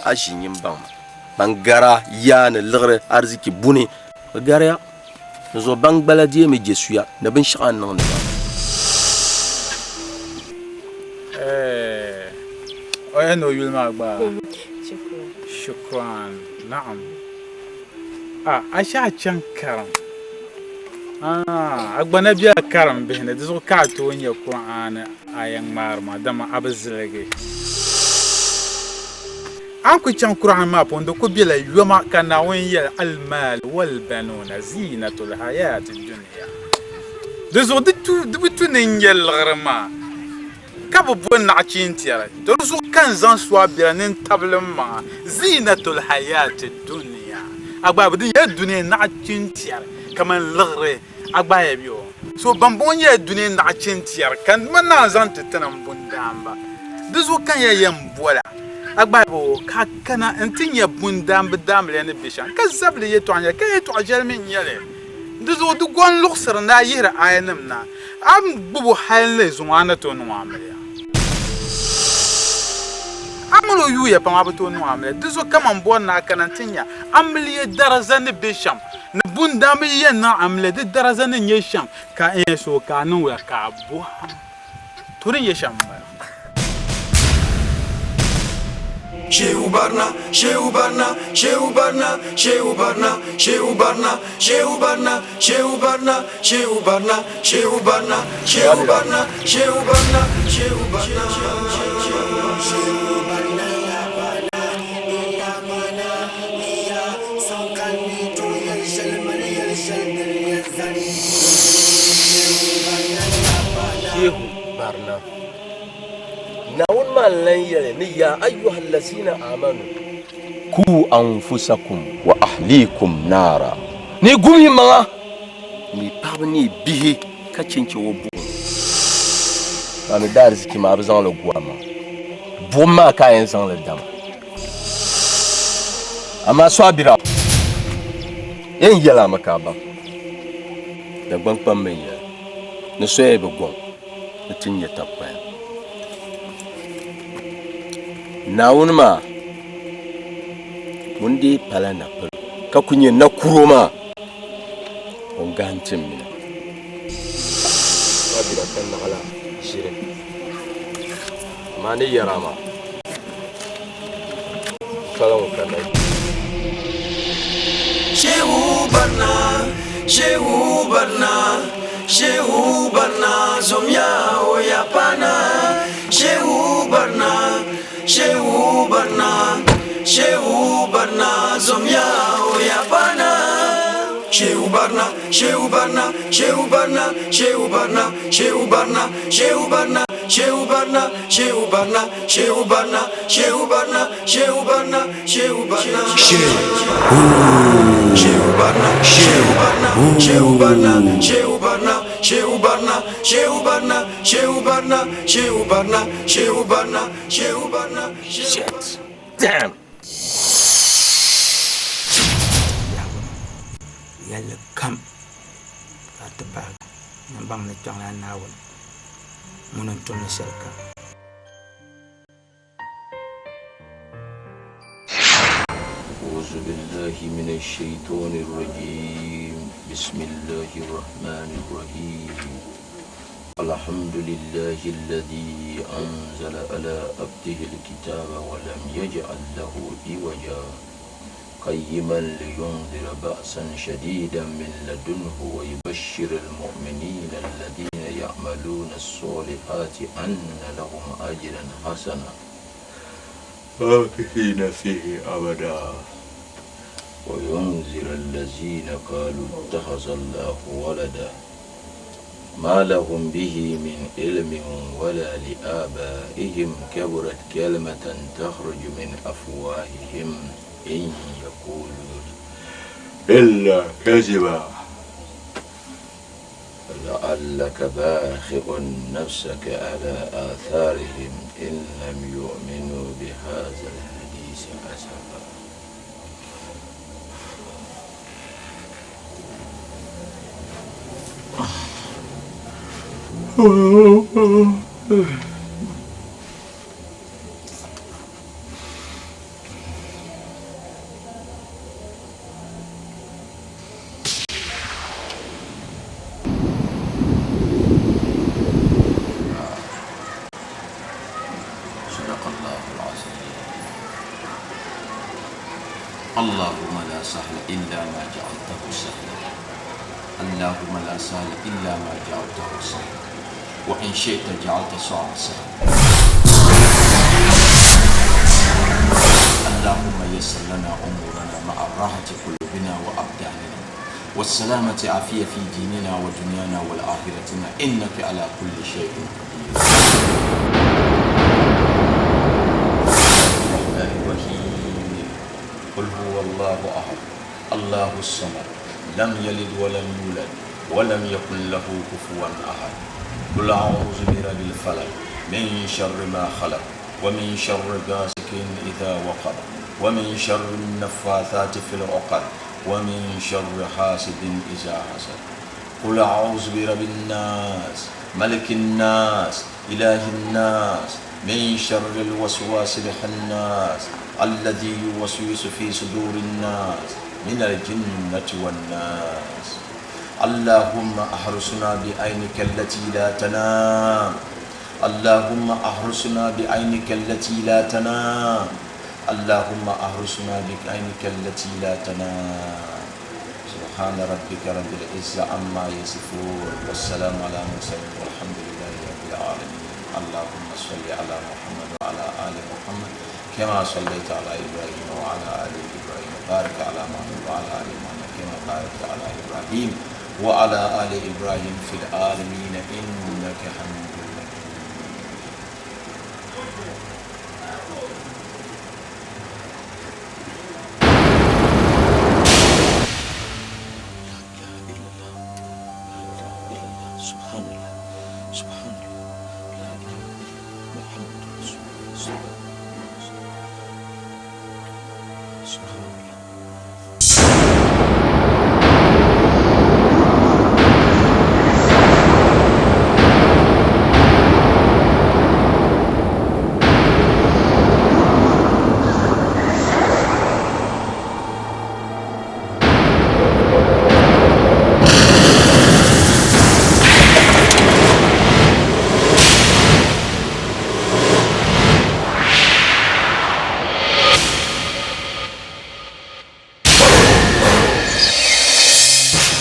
[SPEAKER 9] A ʒi nyin baŋ ma. Ban gara yaa ni liɣiri ariziki buni bi gariya. Di zuɣu ban gbala deemi je suya ni binshɛɣu a ni niŋdi ba.
[SPEAKER 5] Eh, o yɛn ni o yuli maa gba. Shukran. Naam. Ah, a shɛ a chaŋ karim. Ah, a gba na bela karim bihi ni, di zuɣu ka a tooi nya Kur'aani aya ŋmaari maa, dama a bi ziligi. A ni ku chaŋ Kur'aani maa puuni, di ku bela yoma ka Naawuni yɛli, Al-maal wal-banuuna ziinatul hayaati dunya. Di zuɣu di tu, di bi tu ni n nya liɣiri maa. Ka bɛ bo naɣichiintɛri, to di zuɣu ka n zaŋ suɣa bela ni n tabili m maŋa, ziinatul hayaati dunia. A gba di nyɛla dunia naɣichiintɛri kaman liɣiri, a gba ya bɛ o. So bambɔŋɔ nyɛla dunia naɣichiintɛri ka man naan zaŋ ti ti na m-bundaamba. Di zuɣu ka n ya yɛn bol a, a gba ya bɛ o, ka a kana nti nya bundaamba daamiliya ni be shɛm, ka zabili yɛtɔɣa n-nyɛ li, ka yɛtɔɣ ʒiɛli mi n-nyɛ li. Di zuɣu di gɔn luɣisiri ni a yihiri aayanim na, a ni gbib o hal ni zuŋɔ a ni tooi niŋ o amiliya. A min o yuuya pam a bi tooi niŋ o amiliya. Di zuɣu kaman bɔri ni a kana nti nya amiliya daraza ni be shɛm, ni bundaamba yi yɛn niŋ amiliya di daraza ni nyɛ shɛm, ka n yɛn so ka a niŋ wula ka a bɔhim. To di ni nyɛ shɛm m-bala.
[SPEAKER 6] Shehu Barna, Shehu Barna, Shehu Barna, Shehu Barna, Shehu Barna, Shehu Barna, Shehu Barna, Shehu Barna, Shehu Barna, Shehu Barna, Shehu Barna, Shehu Barna, Shehu Barna.
[SPEAKER 14] Shehu barina. Naawuni maa n-lan yɛli ni yaa ayyuha allazina amanu. Ku anfusakum wa ahlikum naara. Ni gum yi maŋa ni yi paɣaba ni yi bihi ka chinchi o buɣim. Ka a mi daariziki maa a bi zaŋ li gu a maŋa. Buɣim maa ka a yɛn zaŋ li dama. Amaa Sɔabira, yɛn yɛl a mi ka a baŋ, Dagbaŋ kpamba n-yɛli ni soya yi bi gɔŋ ni ti nya tab kpaya. Naawuni maa ŋun dii pala napilo ka ku nyɛ nakuro maa, o ni gahim ti m mina. Sɔabira ka naɣila ʒiri. Amaa ni yɛra maa, pala ŋun ka nayi.
[SPEAKER 6] Shehu barna, Shehu barna, Shehu barna, zomya o ya pana. Shehu barna, Shehu barna, Shehu barna, zomya o ya pana. Shehu barna, Shehu barna, Shehu barna, Shehu barna, Shehu barna, Shehu barna, Shehu barna, Shehu barna, Shehu barna, Shehu barna, Shehu barna, Shehu barna. Shehu barna, Shehu barna, Shehu barna, Shehu barna, Shehu barna, Shehu barna, Shehu barna, Shehu barna, Shehu barna, Shehu barna.
[SPEAKER 14] Shit. Damn.
[SPEAKER 15] Yɛlli kam ka a ti bahi ni baŋ ni kpiɔŋlana Naawuni ŋuni n-tumdi shɛlikam.
[SPEAKER 14] أعوذ بالله من الشيطان الرجيم بسم الله الرحمن الرحيم الحمد لله الذي أنزل على عبده الكتاب ولم يجعل له عوجا قيما لينذر بأسا شديدا من لدنه ويبشر المؤمنين الذين يعملون الصالحات أن لهم أجرا حسنا ماكثين فيه أبدا وينذر الذين قالوا اتخذ الله ولدا ما لهم به من علم ولا لآبائهم كبرت كلمة تخرج من أفواههم إن يقولون إلا كذبا لعلك باخع نفسك على آثارهم إن لم يؤمنوا بهذا الحديث أسفا صدق الله العظيم اللهم لا سهل إلا ما جعلته سهلا اللهم لا سهل إلا ما جعلته سهلا وإن شئت جعلت صعب سهلا اللهم يسر لنا أمورنا مع الراحة قلوبنا وأبداننا والسلامة عافية في ديننا ودنيانا والآخرتنا إنك على كل شيء قدير الرحمن الرحيم قل هو الله أحد الله الصمد لم يلد ولم يولد ولم يكن له كفوا أحد قل أعوذ برب الفلق من شر ما خلق ومن شر غاسق إذا وقب ومن شر النفاثات في العقد ومن شر حاسد إذا حسد قل أعوذ برب الناس ملك الناس إله الناس من شر الوسواس الخناس الذي يوسوس في صدور الناس من الجنة والناس اللهم أحرسنا بعينك التي لا تنام اللهم أحرسنا بعينك التي لا تنام اللهم أحرسنا بعينك التي لا تنام سبحان ربك رب العزة عما يصفون والسلام على المرسلين والحمد لله رب العالمين اللهم صل على محمد وعلى آل محمد كما صليت على إبراهيم وعلى آل إبراهيم وبارك على محمد وعلى آل محمد كما باركت على إبراهيم وعلى آل إبراهيم في العالمين إنك حميد مجيد. سبحان الله، سبحان الله، لا إله إلا الله، محمد رسول الله صلى الله عليه وسلم. سبحان الله.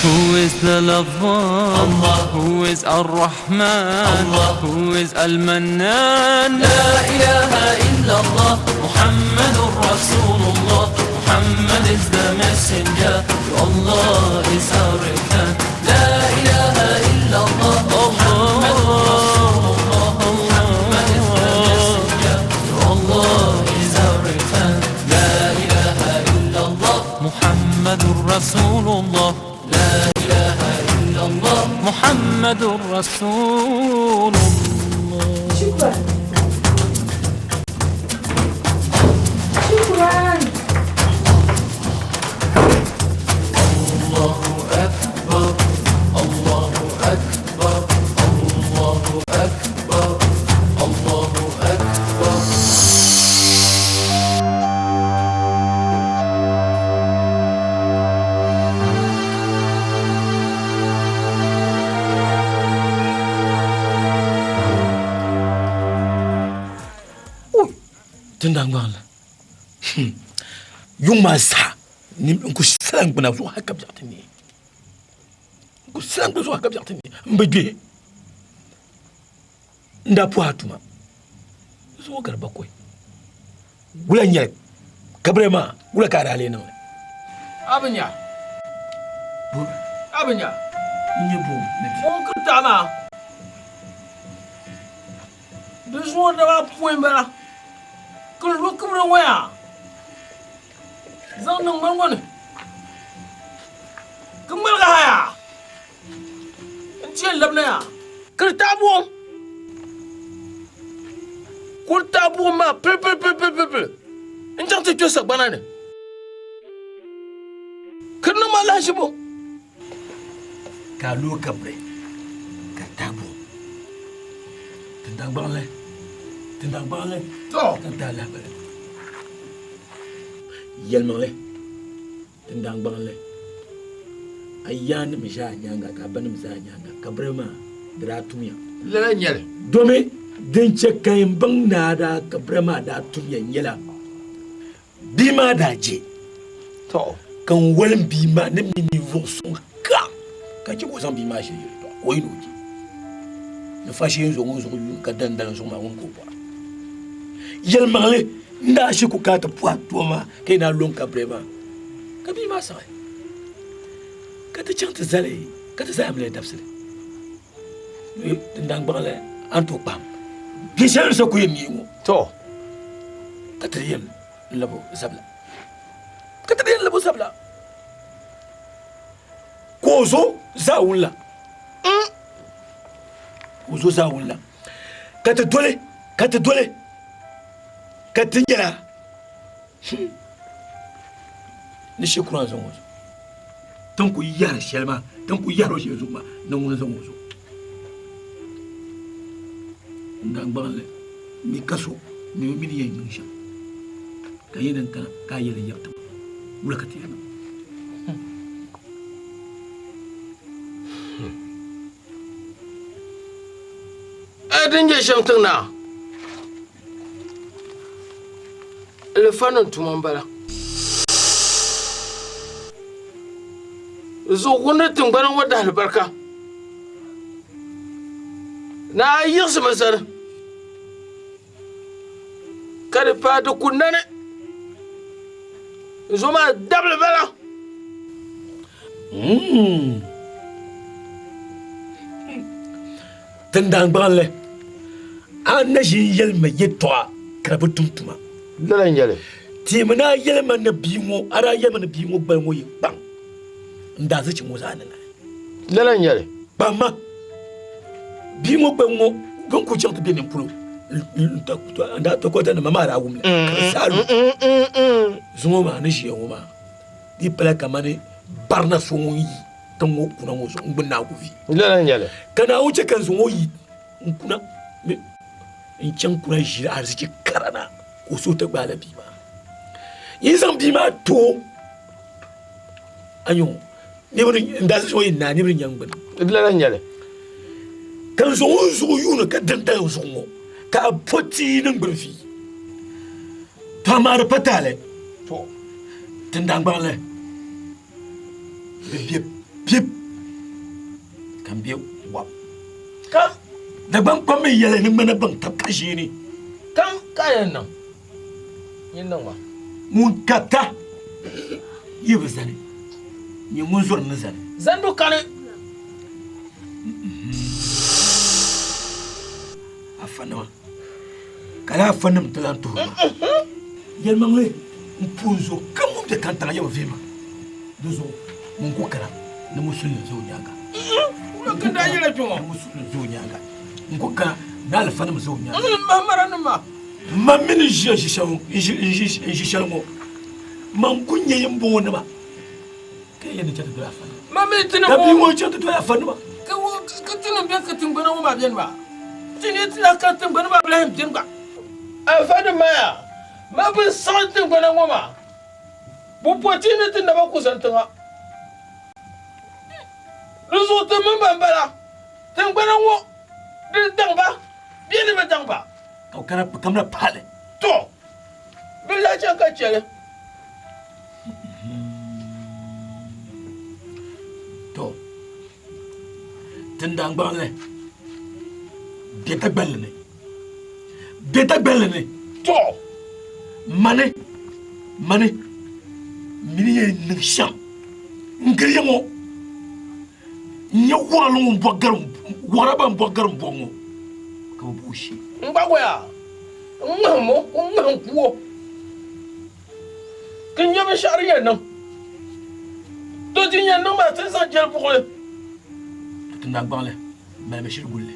[SPEAKER 16] Who is the lover? Allah. Who is Ar-Rahman? Allah. Who is Al-Mannan? La ilaha illallah, Muhammadur Rasulullah. Muhammad is the messenger. To Allah is our return. La ilaha illallah, Muhammadur Rasulullah. Muhammad is the messenger. To Allah is our return. La ilaha illallah, Muhammadur Rasulullah. لا إله إلا الله محمد رسول الله.
[SPEAKER 12] شكرا شكرا.
[SPEAKER 16] الله أكبر، الله أكبر، الله أكبر، الله أكبر.
[SPEAKER 1] Tindangbaŋli yuŋ maa zaa n ku salam gbuna zuɣu hali ka biɛɣu ti neei, n ku salam gbuna zuɣu hali ka biɛɣu ti neei. N bi gbe n daa puhi a tuma zuɣu gari bakɔi wula n nyɛli kabiri maa wula ka a daa lee niŋli.
[SPEAKER 17] Abinya. Abinya.
[SPEAKER 1] N nyɛ buɣum ni bi.
[SPEAKER 17] O kiri taɣa maa. Di zuɣu daba pɔi n bala. Kiri lu kibiri ŋɔ yaa. Zaŋ niŋ ŋmani ŋɔ ni. Ki ŋmaligi ha yaa. N ti yɛn labina yaa. Kiri taɣa buɣum. Kuri taɣa buɣum maa pili pili pili pili pili pili. N chaŋ ti kpe sagbana ni. Kiri niŋ ma lahiʒibu.
[SPEAKER 1] Ka a looi kabiri ka taɣa buɣum. Tindangbaŋli, tindangbaŋli, ka taɣa lahibali. Yɛlimaŋli, tindangbaŋli, a yaannim ʒe a nyaaŋa ka a banim ʒe a nyaaŋa, kabiri maa di daa tumya.
[SPEAKER 17] Lala n-nyɛli.
[SPEAKER 1] Domi din chɛ ka n baŋ ni a daa kabiri maa daa tumya nyɛla bia maa daa je. Ka n walim bia maa ni mi ninvuɣ suŋ kam ka chɛ ka o zaŋ bia maa shiri yɛltɔɣa ka o yi ni o je. Ni faashee n zuɣu ŋun zuɣu yuun ka dandali zuɣu maa ŋun ka o bɔra. Yɛlimaŋli n daa shi ku ka ti puhi a tuma maa ka yi naa lɔŋ kabiri maa ka bia maa saɣi ka ti chaŋ ti zali ka ti zali amiliya dabisili. Tindangbaŋli a ni tooi kpahim bia shɛli ni so ku yɛn neei ŋɔ. Ka ti di yɛn labo zabila. Ka ti di yɛn labo zabila. Ka o zo zaawuni la. Ka o zo zaawuni la. Ka ti doli, ka ti doli, ka ti nyɛla ni shikuru zaŋ o zuɣu. Tin ku yɛri shɛli maa, tin ku yɛri o shɛli zuɣu maa, ni ŋuni zaŋ o zuɣu. N dangbaŋli mi ka so ni o mini yɛn niŋ shɛm ka yi ni kana ka a yɛli yɛbi ti ma wula ka ti yɛn niŋ.
[SPEAKER 17] Ɛ din je shɛm tiŋ naa alifa nim tuma n bala. Zuɣu ni tiŋgbani ŋɔ dahi alibarika. Naa yiɣisimi sani ka di paai di ku nani. Zuɣu maa dabili bala.
[SPEAKER 1] Tindaangbaŋli, a na ʒi n-yɛli ma yɛtɔɣa ka di bi tum tuma.
[SPEAKER 18] Lala n-nyɛ li.
[SPEAKER 1] Teemi ni a yɛli ma ni bia ŋɔ, a daa yɛli ma ni bia ŋɔ gbali ŋɔ yi kpaŋ n daazichi ŋɔ zaa ni na.
[SPEAKER 18] Lala n-nyɛ li.
[SPEAKER 1] Kpaŋma, bia ŋɔ gbali ŋɔ bɛ ni kuli chaŋ ti be nini polo n daa tɔkɔta ni ma maa daa wum li ka di zaa lu. Zuŋɔ maa ni ʒiya ŋɔ maa di pala kamani barina so ŋun yi tiŋ ŋɔ kuna ŋɔ zuɣu n-gbuni Naawuni vi.
[SPEAKER 18] Lala n-nyɛ li.
[SPEAKER 1] Ka Naawuni chɛ ka n zaŋ o yi n-kuna n-chaŋ kuna ʒiri arizichi kara na ka o suhu ti gbaai la bia maa. Yi zaŋ bia maa ti o, a nya o, n daa zaŋ o yi naai niriba ni nyaŋ gbuni.
[SPEAKER 18] Lala n-nyɛ li.
[SPEAKER 1] Ka n zaŋ o zuɣu yuuni ka dindali o zuɣu ŋɔ ka a po tia niŋgbuni vi. To amaa di pa taali. To tindaŋgbaŋli di be pip ka m be wab.
[SPEAKER 17] Kam.
[SPEAKER 1] Dagbaŋ kpam mi yɛli ni ŋmana baŋ tab ka ʒiini.
[SPEAKER 17] Kam ka a yɛn niŋ? Nyin niŋ ma.
[SPEAKER 1] Ŋun karita yi bi zani, nyɛ ŋun zɔri ni zani.
[SPEAKER 17] Zanibu kani.
[SPEAKER 1] Afanima, ka lala afanim ti lan tuhiri ma. Yɛlimaŋli, m pun zo ka ŋun be kantaŋa yɛbu vihi ma. Di zuɣu ŋun ku kana ni musulinima ʒe o nyaaŋa. Ni musulinima ʒe o nyaaŋa. N ku kana ni alifanima ʒe o nyaaŋa. Man mi ni ʒiya ʒi shɛli ŋɔ, man ku nya yimbɔŋɔnima ka yɛn ni chaŋ ti doli afanima. Ka bia ŋɔ chaŋ ti doli afanima.
[SPEAKER 17] Ka tinim bɛn ka tiŋgbana ŋɔ maa beni maa, ti ni ti lahi kani tiŋgbana maa bi lahi beni gba. Afanima yaa, man bi saɣim tiŋgbana ŋɔ maa, bɛ po ti ni ti naba ku zani tiŋa. Di zuɣu ti mini ban bala tiŋgbana ŋɔ di daŋ ba bee di bi daŋ ba.
[SPEAKER 1] Ka bɛ kana bɛ kamina pali.
[SPEAKER 17] Tɔ! Bɛ lahi chaŋ ka chɛ li.
[SPEAKER 1] Tɔ! Tindaangbaŋli bɛ Dagbanli ni. Bɛ Dagbanli ni.
[SPEAKER 17] Tɔ!
[SPEAKER 1] Mani, mani mini yɛn niŋ shɛm n-gili ya ŋɔ n-nyɛ wɔɣili ŋun bɔgi gari wɔɣira ban bɔgi gari m-bɔgi ŋɔ ka bɛ bo o shee.
[SPEAKER 17] N gbagoya, n ŋmahim o, n ŋmahim ku o, ka n nya binshɛɣu din yɛn niŋ. To din yɛn niŋ maa ti ni zaŋ jɛli buɣili.
[SPEAKER 1] To tindaangbaŋli malimi shiri guli li.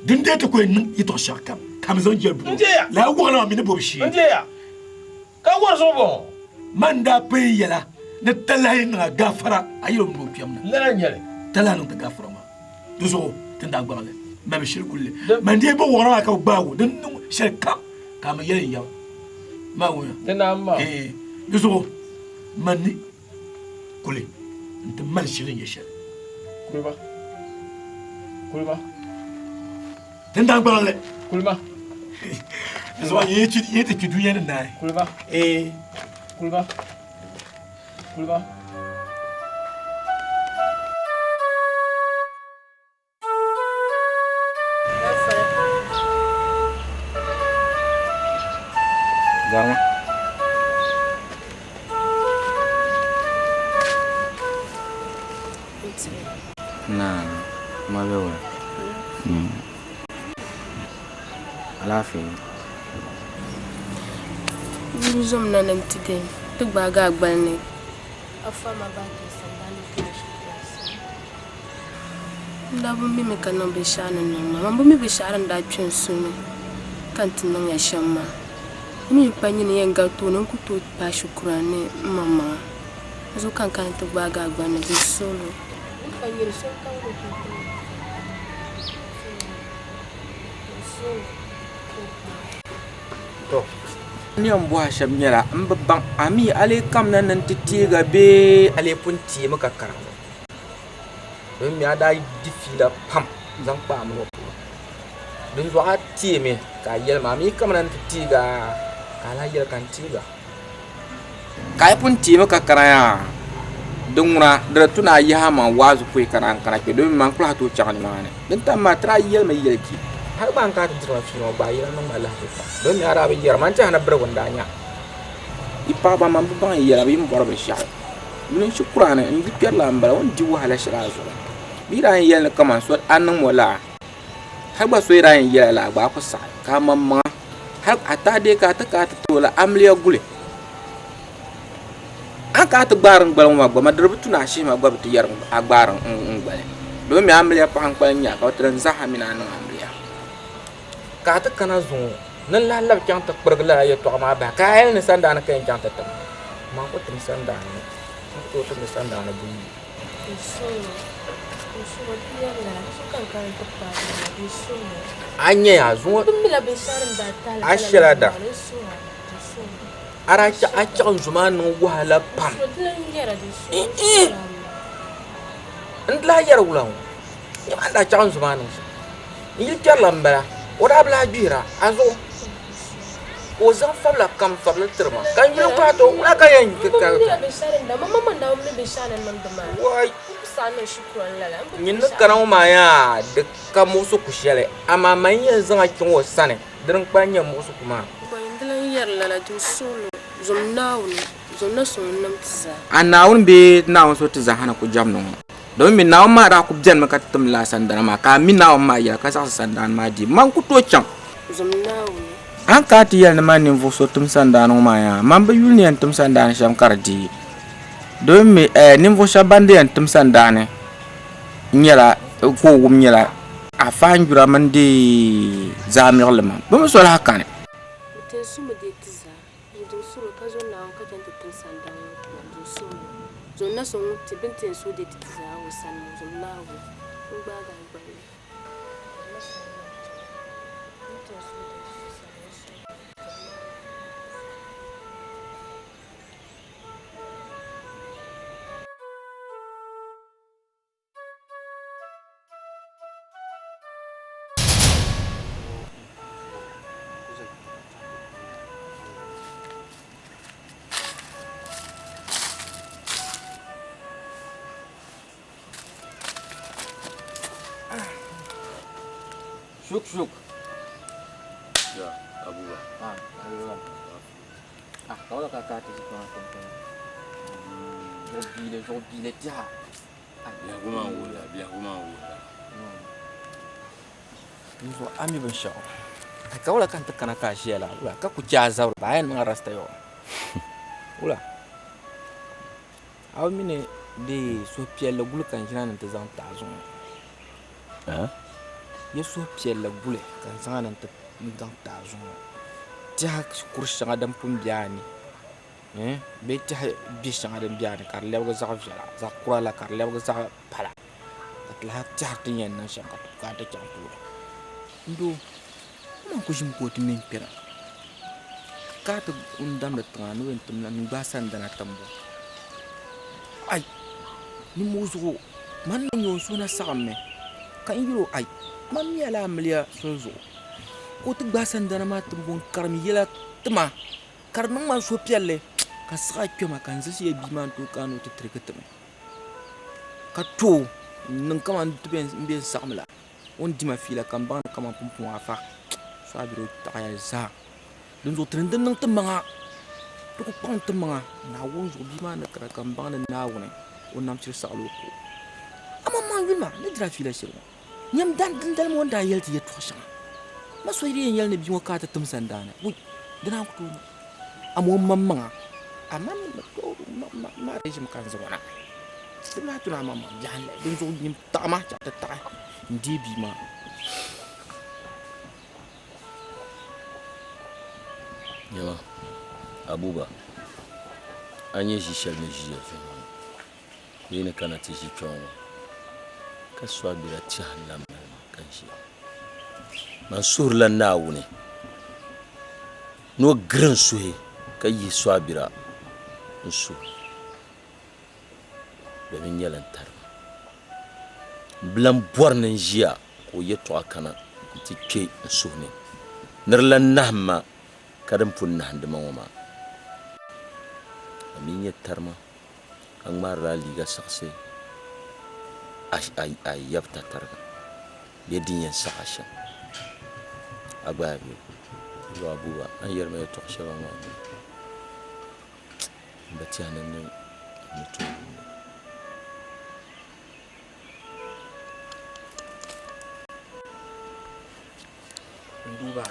[SPEAKER 1] Din dee ti ku yɛn niŋ yɛtɔɣ shɛɣu kam, ka mi zaŋ jɛli buɣili. Lala wɔɣila maa mi ni bo bi shee.
[SPEAKER 17] N deeya, ka wari zuɣu bɔŋɔ.
[SPEAKER 1] Man daa pun yɛla ni talahi niŋ a gaafara a yɛl o mini o kpɛm na.
[SPEAKER 17] Lala n-nyɛ li.
[SPEAKER 1] Talahi niŋ ti gaafara maa. Di zuɣu ti ni daa gbaɣi li, mali shiri kuli li. Man dee bo wɔɣila maa ka bɛ gbaag o, di ni niŋ shɛli kam ka a mi yɛli n yaba maa ŋɔ ya.
[SPEAKER 17] Di naam maa.
[SPEAKER 1] Eeh, di zuɣu man ni kuli nti mali shili n-nyɛ shɛli.
[SPEAKER 17] Kulima. Kulima.
[SPEAKER 1] Ti ni daa gbaɣi li.
[SPEAKER 17] Kulima.
[SPEAKER 1] Di zuɣu yi ti kpi dunia ni naai.
[SPEAKER 17] Kulima.
[SPEAKER 1] Eeh.
[SPEAKER 17] Kulima. Kulima.
[SPEAKER 13] Garima. Na, ma be wula. Alaafee.
[SPEAKER 7] Bia zom na ni nti di ti gbaagi a gbali ni a fa ma bahi ti sambani class. N daa bi mi mi ka niŋ binshɛɣu ni niŋ maa. Man bi mi binshɛɣu din daa kpe n suhu ni ka n ti niŋ ya shɛm maa. Di mi pa nyini yɛn gari tooni n ku tooi paai shikura ni m maŋmaŋa. Di zuɣu ka n kana ti gbaagi a gbali ni di suɣilo. Di pa nyini so n-kam ku tooi ti ma di suɣilo ka o paai.
[SPEAKER 13] Tɔ! N ni yɛn bɔhi shɛm nyɛla, m bi baŋ a mi a lee kamina ni nti teeg a bee a lee pun teemi ka kariŋ mi? Domin mi a daa di fiila pam zaŋ kpa a mini o polo. Dinzuɣu a teemi ka a yɛli ma, a mi kamina nti teeg a ka a lahi yɛli ka n teeg a. Ka a yi pun teemi ka kana yaa, di ŋuna di di tu ni a yihi a maŋ waazu pɔi ka naan kana kpe, domin man ku lahi tooi chaŋ nimaani. Din tam maa, ti daa yɛlimi yɛli kpe. Hal gba n kana ti diri ma fiila ŋɔ gba, a yɛla niŋ ma lahiʒibu pam, domin mi a daa bi yɛri ma n-tɛha ni birigu n-daa nya. Yi paɣaba man bi baŋ yi yɛla, bɛ yi ni bɔri binshɛɣu. Yuli n shikura ni n yikpɛrila m-bala o ni di wahala shɛli a zuɣu. Bɛ yi daa yɛn yɛli ni kaman so a niŋm o laa, hal gba so yi daa yɛn yɛl a laa gba a ku saɣi ka a maŋmaŋa hal a taadee ka a ti ka a ti ti o la amiliya guli. A ni ka a ti gbaari n gbali ŋɔ maa gba, ma di di bi tu ni a shihi ma gba bi ti yɛri a gbaari n gbali. Domin mi amiliya paɣa n-kpalim nya ka bɛ ti din zaaha mini a niŋ amiliya. Ka a ti kana zuŋɔ ni n lahi labi chaŋ ti kpirigi lala yɛtɔɣa maa bahi, ka a yɛli ni sandaani ka yɛn chaŋ ti tim. Amaa n ku tim sandaani ŋɔ, n ku tooi timdi sandaani buyi. A nya yaa zuŋɔ a shɛla da a daa a chaɣ n zo maa niŋ wahala pam. N di lahi yɛri wula ŋɔ nyama n daa chaɣ n zo maa niŋ shɛm. N yili kpɛrila m-bala, o daa bi lahi gbihira a zuɣu ka o zaŋ fabila kam fabili tiri ma ka n yuli n kpahi ti o wula ka yɛn ka Wai! Nyin ni kana ŋɔ maa yaa di ka muɣisigu shɛli, amaa man yɛn zaŋ a chaŋ o sani dini n-kpalim nyɛ muɣisigu maa. A Naawuni bee Naawuni so ti zaa ni ku jɛmdi ŋɔ. Domin mi Naawuni maa daa kul benimi ka ti tim lala sandana maa, ka a mi Naawuni maa yɛla ka zaɣisi sandaani maa dibu, man ku tooi chaŋ. A ni kana ti yɛli ni man ninvuɣ so tim sandaani ŋɔ maa yaa, man bi yuli ni yɛn tim sandaani shɛm ka di deei. Domin mi ninvuɣ shɛb ban di yɛn tim sandaani nyɛla ka o wum nyɛla afaanjura mini di zaamiɣilima, bɛ mi so lahi kani.
[SPEAKER 7] N dim suhuri ka zo Naawuni ka chaŋ ti tim sandaani ŋɔ puuni, n dim suhuri zom na so ŋun ti bɛ ni ti yɛn suhi deei ti ti zaa o sani ŋɔ, zom Naawuni n-gbaagi a gbali. Zom na so ŋun ti bɛ ni ti yɛn suhi deei ti ti sani ŋɔ, zom Naawuni.
[SPEAKER 13] Shuk shuk.
[SPEAKER 14] Ya, Abuba.
[SPEAKER 13] Ah, Abuba. Ah, ka wala ka ka ti kpɛŋa kpɛŋ. Zuɣu biili, zuɣu biili tiha.
[SPEAKER 14] Biɛhigu maa n-wuhira, biɛhigu maa n-wuhira.
[SPEAKER 13] Dinzuɣu a mi binshɛɣu ka wula ka n ti kana ka a ʒiya la wula ka ku chɛ a zabiri ba a yɛn niŋ arasta yɔɔ wula a bi mi ni di suhupiɛlli guli ka n ʒina ni n ti zaŋ ti a zuŋɔ ya suhupiɛlli guli ka n zaŋ na ni ti zaŋ ti a zuŋɔ tɛha kuri shɛŋa din pun be a ni bee tɛha biɛ shɛŋa din be a ni ka di lɛbigi zaɣ viɛla zaɣ kura la ka di lɛbigi zaɣ pala ka ti lahi tɛhiri ti ni yɛn niŋ shɛm ka ti bukaata chaŋ tooni. N doo, o man ku ʒimi ka o ti ŋme n-kpɛra ka ti n damdi tiŋa ni o yɛn tim n-gbaai sandana timbu. Ai! Nimmoo zuɣu man ni nya o suhu na saɣimmi ka n yɛl o, Ai! Man mi a la amiliya soli zuɣu ka o ti gbaai sandana maa timbu n-karim yɛla ti ma. Ka di niŋ ma suhupiɛlli ka siɣi kpɛ ma ka n zilisi ya bia maa n-tooi kana ni o ti tirigi ti mi, ka tooi n-niŋ kaman ti be m-be n-saɣim la. O ni di ma fiila ka m baŋ ni kaman pumpɔŋɔ afa Suhabira o taɣiya zaa. Dinzuɣu ti ni di niŋ ti maŋa, ti ku kpaŋ ti maŋa Naawuni zuɣu bia maa ni kana ka m baŋ ni Naawuni o nam shiri saɣila o ko. Amaa man yuli maa ni dira fiila shɛli ŋɔ. Nyam dindali maa o ni daa yɛli ti yɛtɔɣ shɛŋa. Ma so yi di yɛn yɛli ni bia ŋɔ ka a ti tim sandaani, wui, di naan ku tooi niŋ. Amaa o maŋmaŋa, amaa maa di ʒimi ka n zaŋ o na. Di bi lahi tu ni a maŋmaŋ biɛhi n-lahi, dinzuɣu nyin taɣi ma chaŋ ti taɣi n-deei bia maa.
[SPEAKER 14] Nyama, Abuba, a nyɛ ʒi shɛli ni ʒiya zuŋɔ ŋɔ. Bee ni kana ti ʒi kpɛŋɔ ŋɔ, ka sɔabira tɛha n-lan mali ma ka n ʒiya. Man suhirila Naawuni ni o giri n suhi ka yihi sɔabira n suhu ni, domin n nyɛla n tarima. M bi lan bɔri ni n ʒiya ka o yɛtɔɣa kana nti kpe n suhu ni ni di lan nahim ma ka din pun nahindi ma ŋɔ maa. A mi nyɛ tarima. Ka ŋmaarila a liiga saɣisi a yab tatariga bee din yɛn saɣ a shɛm. A gba yaa bɛ lo a buba, a ni yɛri ma yɛtɔɣ shɛŋa maa mi. N bi tɛhi ni n ni tooi wum li.
[SPEAKER 13] N duba,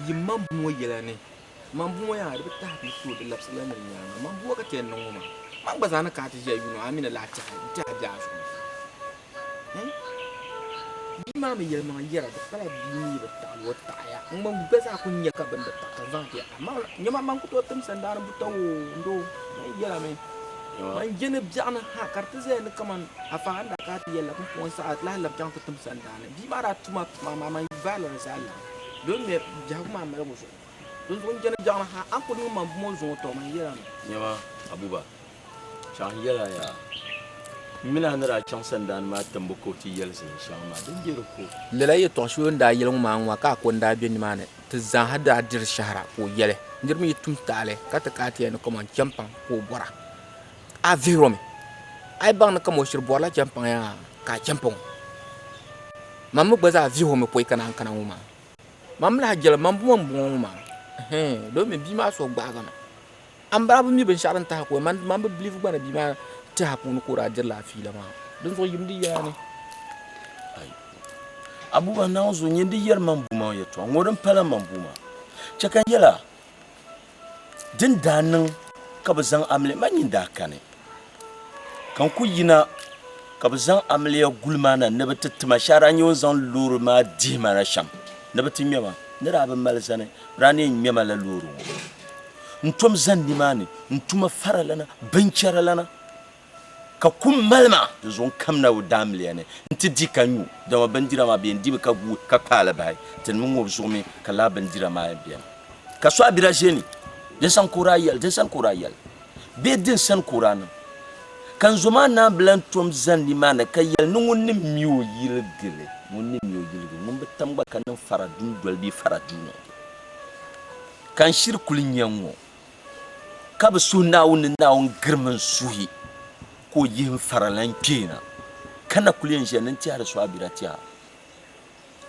[SPEAKER 13] yi mambu ŋɔ yɛla ni, mambu ŋɔ yaa di bi tahi bia tooi di labisila niri nyaaŋa. Mambu ŋɔ ka ti yɛn niŋ ŋɔ maa, man gba zaa ni kana ti ʒiya yuuni ŋɔ, a mi ni lahi tɛha n-tɛha bɛ a zuɣu ni. Bia maa mi yɛlimaŋli yɛra di pala bia mi yi bi taɣili o taɣiya. N gba zaa ku nya ka bini bi taɣi ka zaŋ ti ya. Amaa nyama man ku tooi tim sandaani buta o n doo man yɛlimi man je ni biɛɣuni ha ka di ti zaya ni kaman afa a ni daa kana ti yɛli la pumpɔŋɔ n-saɣi ti lahi labi chaŋ ti tim sandaani. Bia maa daa tuma tuma amaa man vaai li di zaa lahi domi mi biɛhigu maa maligu zuɣu. Dinzuɣu n je ni biɛɣuni ha a ni ku niŋ man bumɔ zuŋɔ tɔ man yɛlimi.
[SPEAKER 14] Nyama Abuba Chaŋ yɛla yaa, m mini a ni daa chaŋ sandaani maa timbu ka o ti yɛli zinli shɛŋa maa, din be di ko.
[SPEAKER 13] Lala yɛtɔɣ shɛli o ni daa yɛli ŋɔ maa ŋɔ ka a ko n-daa be nimaani ti zaaha daa diri shɛhira ka o yɛli, Niriba mi yi tum taali ka ti ka a ti yɛli ni kaman chɛmpaŋ ka o bɔra, a vihir o mi. A yi baŋ ni kaman o shiri bɔrila chɛmpaŋ yaa ka a chɛmpaŋ o. Man mi gba zaa vih o mi pɔi ka naan kana ŋɔ maa. Man mi lahi jɛli man buma m-bɔŋɔ ŋɔ maa, ɛhɛn, domi bia maa suhu gbaagimi. A ni daa bi mi binshɛɣu din tahi ka o man man bi biliivi gba ni bia maa tɛha puuni ka o daa dirila a fiila maa. Dinzuɣu yim di yɛla ni.
[SPEAKER 14] Ai. Abuba Naawuni zuɣu nyin di yɛri man bua maa yɛtɔɣa ŋɔ din pala man bua maa. Chɛ ka n yɛl a, din daa niŋ ka bɛ zaŋ amiliya man nyin daa kani, ka n ku yina ka bɛ zaŋ amiliya guli maa na ni bɛ ti ti ma shɛhira daa nyɛ o ni zaŋ loori maa dihi ma na shɛm ni bɛ ti ŋme ma. Ni daa bi mali zani, bɛ daa na yɛn ŋme ma la loori ŋɔ. N tom zani nimaani n-tuma faralana, binchɛralana, ka kum mali ma, di zuɣu n kamina o daamiliya ni nti di ka nyu, dama bindira maa bɛ yɛn dimi ka guui ka kpaai li bahi, ti ni mi ŋubi zuɣu mi ka lala bindira maa yɛn beni. Ka so a bi daa ʒe ni, Din sani ka o daa yɛli, din sani ka o daa yɛli, bee din sani ka o daa niŋ. Ka n zo maa naan bi lan tom zani nimaani ka yɛli ni ŋun ni mi o yili gili, ŋun ni mi o yili gili, ŋun bi tam gba ka niŋ fara dundoli bee fara duu niŋ. Ka n shiri kuli nya ŋ-ŋɔ, ka bi suhi Naawuni ni Naawuni girimi n suhi ka o yihi n faralan kpee na, ka na kuli yɛn ʒiya ni n tɛhiri Suabira tɛha.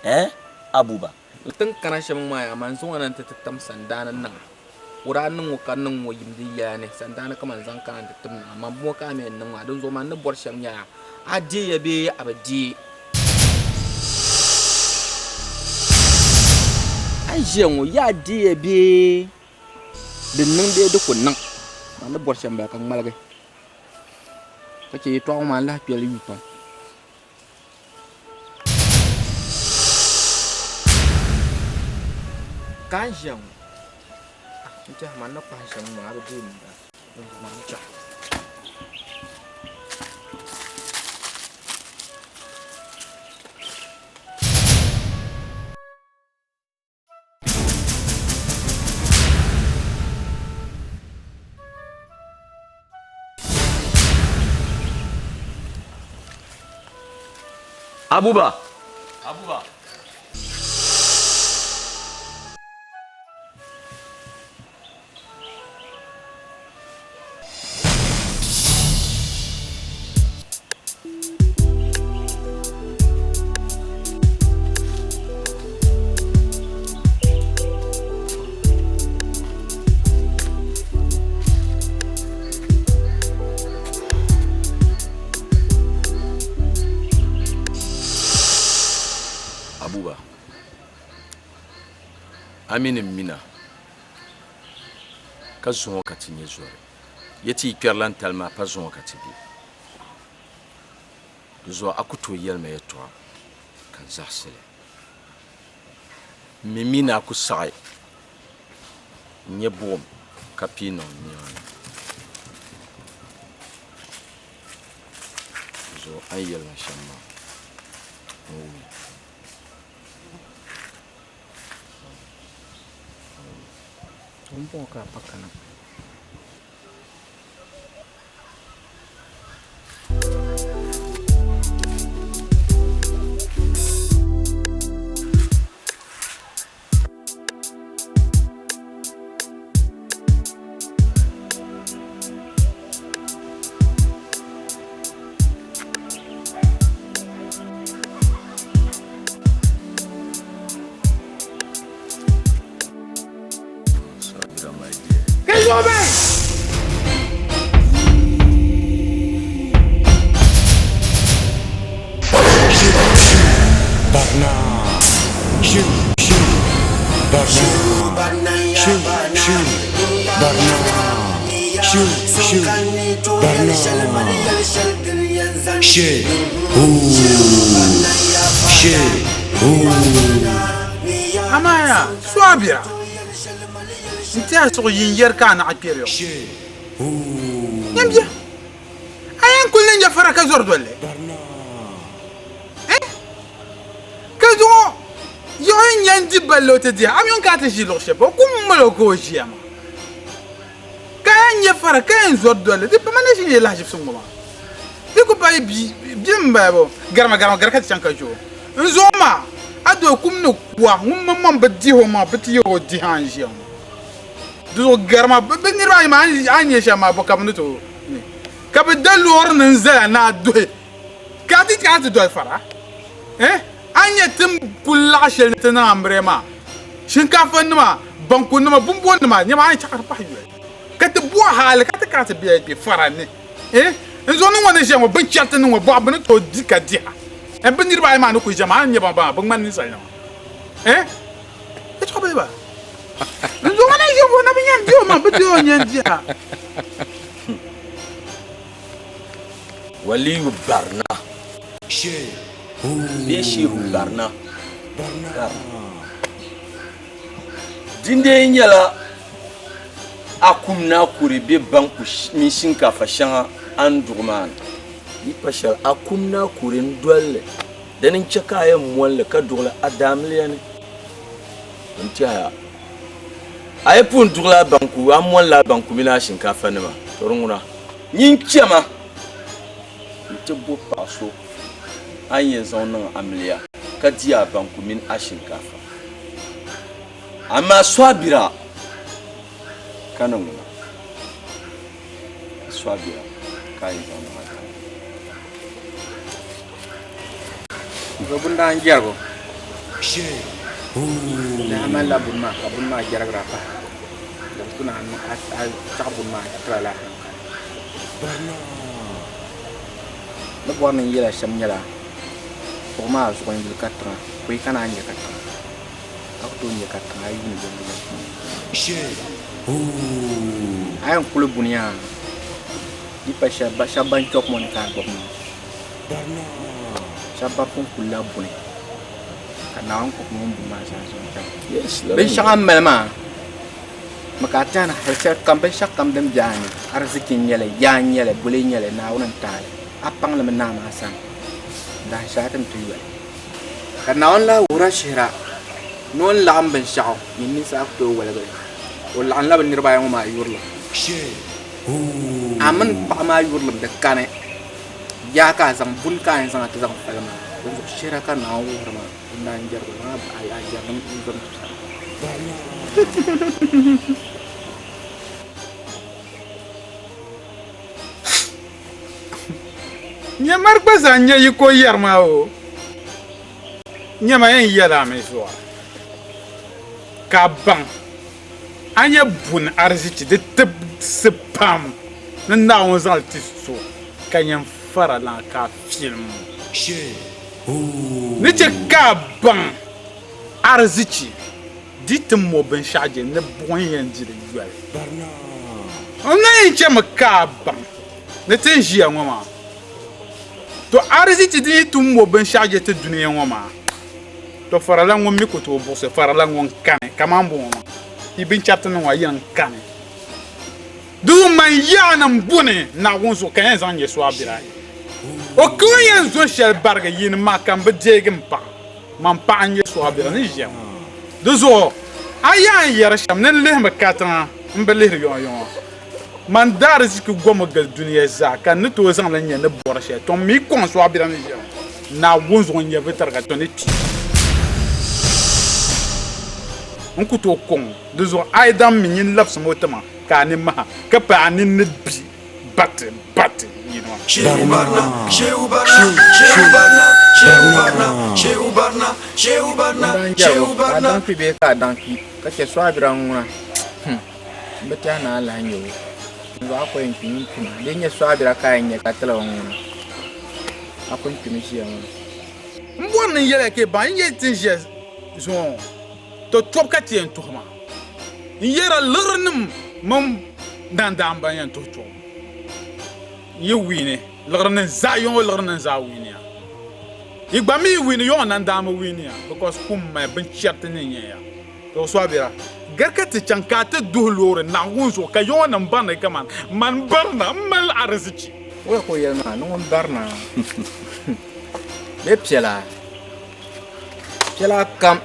[SPEAKER 14] Ɛɛh, Abuba.
[SPEAKER 13] Ti ni kana shɛm ŋɔ maa yaa, man zaŋ o na nti ti tam sandaani niŋ a. O daa niŋ o ka niŋ o yim di yɛla ni sandaani ka man zaŋ kana nti tim niŋ a. Man bɔŋɔ ka a mi yɛn niŋ maa, dinzuɣu man ni bɔri shɛm nyɛla a deeya bee a bi deei. A ni ʒiya ŋɔ, yaa deeya bee di niŋ bee di ku niŋ? Man ni bɔri shɛm m-bala ka ŋmaligi ka chɛ yɛtɔɣa ŋɔ maa n-lahi kpɛli yuui pam. Ka a ni ʒiya ŋɔ, n tɛha man ni kpahi shɛm ŋɔ maa a bi deei m-bala, dinzuɣu man ni chaŋ.
[SPEAKER 14] Abuba. Abuba. Abuba, a mi ni m mina ka zuŋɔ ka ti nyɛ zɔri. Ya ti yi kpɛrila n tali maa pa zuŋɔ ka ti be. Di zuɣu a ku tooi yɛli ma yɛtɔɣa ka n zaɣisi li. M mi mi ni a ku saɣi n-nyɛ buɣim ka pii niŋ n nɛma ni. Di zuɣu a ni yɛli ma shɛm maa, n wumya.
[SPEAKER 13] Pumpɔŋɔ ka a pa kana.
[SPEAKER 5] Amaa yaa, so a bira n-ti a suɣu yin yɛri ka a naɣi kpɛri yo. Nyam bia, a yɛn kuli ni nya fara ka zɔri dolli? Eh? Ka zuŋɔ yiɣi n-nya n-di balli o ti dihi a mi o ni kana ti ʒi luɣ shɛli polo, kum m-mali o ka o ʒiya maa. Ka yɛn nya fara ka yɛn zɔri dolli, di pama ni ʒi nyɛ lahiʒibisi ŋɔ maa. Di ku paai bia m-bala bo, garima garima gari ka ti chaŋ ka ʒi o. N zuɣu maa, a do kum ni kua, ŋun maŋmaŋ bi dihi o maŋa, bɛ ti yɛh o dihi a ni ʒiya ŋɔ. Di zuɣu garima, bɛ niriba ayi maa a ni nya shɛm maa, bɔ ka bɛ ni tooi ne? Ka bɛ da loori ni n-zaya ni a duhi, ka a ti chaŋ ti doli fara. Eh, a ni nya ti ni kul laɣ shɛli ni ti niŋ amiliya maa, shinkaafanima, bankunima, bumbɔnnima, nyama a ni chaŋ ka ti pahi yoli, ka ti bɔhi hali ka ti kana ti bela kpe fara ni. Eh, n zuɣu ni ŋɔ ni ʒiya ŋɔ, binchɛriti ni ŋɔ, bɔɣu bɛ ni tooi di ka diha. Eh, bɛ niriba ayi maa ni kul ʒiya maa, a ni nya ba maa, bɛ ŋmani ninsalinima. Eh, yɛtɔɣa bee ba? N zuɣu ŋɔ ni ʒiya ŋɔ, na bi nya n-di o maŋ, bɛ di o nya n-diha.
[SPEAKER 9] Waliyu barina bee shehu barina. Dindee nyɛla a kum ni a kuri bɛ banku mini shinkaafa shɛŋa a ni duɣi maa ni. Di pa shɛli a kum ni a kuri n-doli li, dini n-chɛ ka a yɛn moli li ka duɣi li a daamiliya ni. N tɛhiya a yi pun duɣila a banku, a molila a banku mini a shinkaafanima, to di ŋuna. Nyin chama nti bo paɣ so a ni yɛn zaŋ niŋ amiliya ka di a banku mini a shinkaafa. Amaa sɔabira ka ni ŋuna, sɔabira ka a yɛn zaŋ niŋ a daamiliya.
[SPEAKER 13] Bɛ bundaan jɛrigu lahi malila buni maa ka buni maa jɛrigira pahi di bi tu ni a chaɣi buni maa tira laa hankali. Ni bɔri ni n yɛla shɛm nyɛla buɣu maa zuɣu n yuli katiŋa pɔi ka naan nyɛ katiŋa ka ku tooi nyɛ katiŋa a yi yuuni bɛ puuni. A yɛn kuli buni yaa di pa shɛba ban chɔki ŋɔ ni ka a gbubi maa. Shɛba ban pun kulila buni ka Naawuni kpuɣi ŋun buni maa zaa zaŋ chaŋ. Binshɛŋa a ni mali maa mi ka a tɛha ni hali shɛli kam binshɛɣu kam din be a ni ariziki n-nyɛ li yaa n-nyɛ li boli n-nyɛ li Naawuni n-ti a li a paŋ li mi naa maa sani dahin shɛli a ti ni ti yoli. Ka Naawuni lahi wuhir a shihira ni o ni laɣim binshɛɣu nyin ninsal ku tooi woligi li. O laɣimla bɛ niriba ayi ŋɔ maa yurilim. A mini paɣa maa yurilim di kani. Yaa ka a zaŋ buni ka a yɛn zaŋ a ti zaŋ fali maa, dinzuɣu shihira ka Naawuni wuhiri ma n daa jɛrigu zaŋ a jɛrilim n-zom ti sani.
[SPEAKER 5] Nyamar gba zaa n-nyɛ yiko yɛri maa o. Nyama yɛn yɛl a mi zuɣu ka a baŋ a nyɛ buni arizichi di tibisi pam ni Naawuni zaŋ li ti so ka nyɛ faralana ka a filim o. Ni chɛ ka a baŋ arizichi di ti mo binshɛɣu je ni buɣim yɛn di li yoli. N ni yɛn chɛmi ka a baŋ ni ti ni ʒiya ŋɔ maa, to arizichi din yi ti mo binshɛɣu je ti dunia ŋɔ maa, To farala ŋun mi ku tooi buɣisi farala ŋun kani kaman bɔŋɔ maa, yi binchɛriti ni ŋɔ yini n-kani. Di zuɣu man yaɣinim buni Naawuni zuɣu ka yɛn zaŋ nyɛ sɔabira ayi. O ka o yɛn zo shɛli barigi yini maa ka m bi deegi m paɣa, man paɣa n-nyɛ sɔabira ni ʒiya ŋɔ. Di zuɣu a yaa n yɛri shɛm ni n lihimi katiŋa m-bi lihiri yɔŋyɔŋɔ. Man daariziki gomi gili dunia zaa ka n ni tooi zaŋ li nya ni bɔri shɛli. Tɔ m mi kɔŋ sɔabira ni ʒiya ŋɔ. Naawuni zuɣu n-nyɛ vi tariga tɔ ni kpi. N ku tooi kɔŋ o. Di zuɣu a yi daŋ mi nyin labisimi o ti ma ka a ni maha, ka pahi a nini ni bi bati bati yino maa.
[SPEAKER 6] Shehu Barna, Shehu Barna, Shehu Barna, Shehu Barna, Shehu Barna, Shehu Barna, Shehu
[SPEAKER 13] Ka a
[SPEAKER 6] Barna.
[SPEAKER 13] daŋ kpi bee ka a daŋ kpi ka chɛ sɔabira ŋuna? Hum! M bi tɛhi ni a lahi nya o. Dinzuɣu a ku yɛn kpi nyin kpima. Di yi nyɛ sɔabira ka a yɛn nya ka tiligi ŋuna, a ku kpimi ʒiya maa.
[SPEAKER 5] M bɔri ni n yɛli ya ka yi baŋ yi nyɛ ti ni ʒiya zuŋɔ ŋɔ, tɔ tɔbu ka ti yɛn tuhi maa. N yɛra liɣirinim mini Nandaamba n-yɛn tuhi chuɣu. N yi wiini, liɣiri ni n-zaa yɔŋɔ liɣiri ni n-zaa wiiniya. Yi gba mi yi wiini yɔŋɔ nandaamba wiiniya because kum mali binchɛriti ni n-nyɛ ya. To so a bira, gari ka ti chaŋ ka a ti duhi loori naɣiŋ zuɣu ka yɔŋɔ nim bari ni kaman man barina m-mali arizichi.
[SPEAKER 13] Wula ka o yɛli maa ni ŋun barina bee piɛlaa? Piɛlaa kam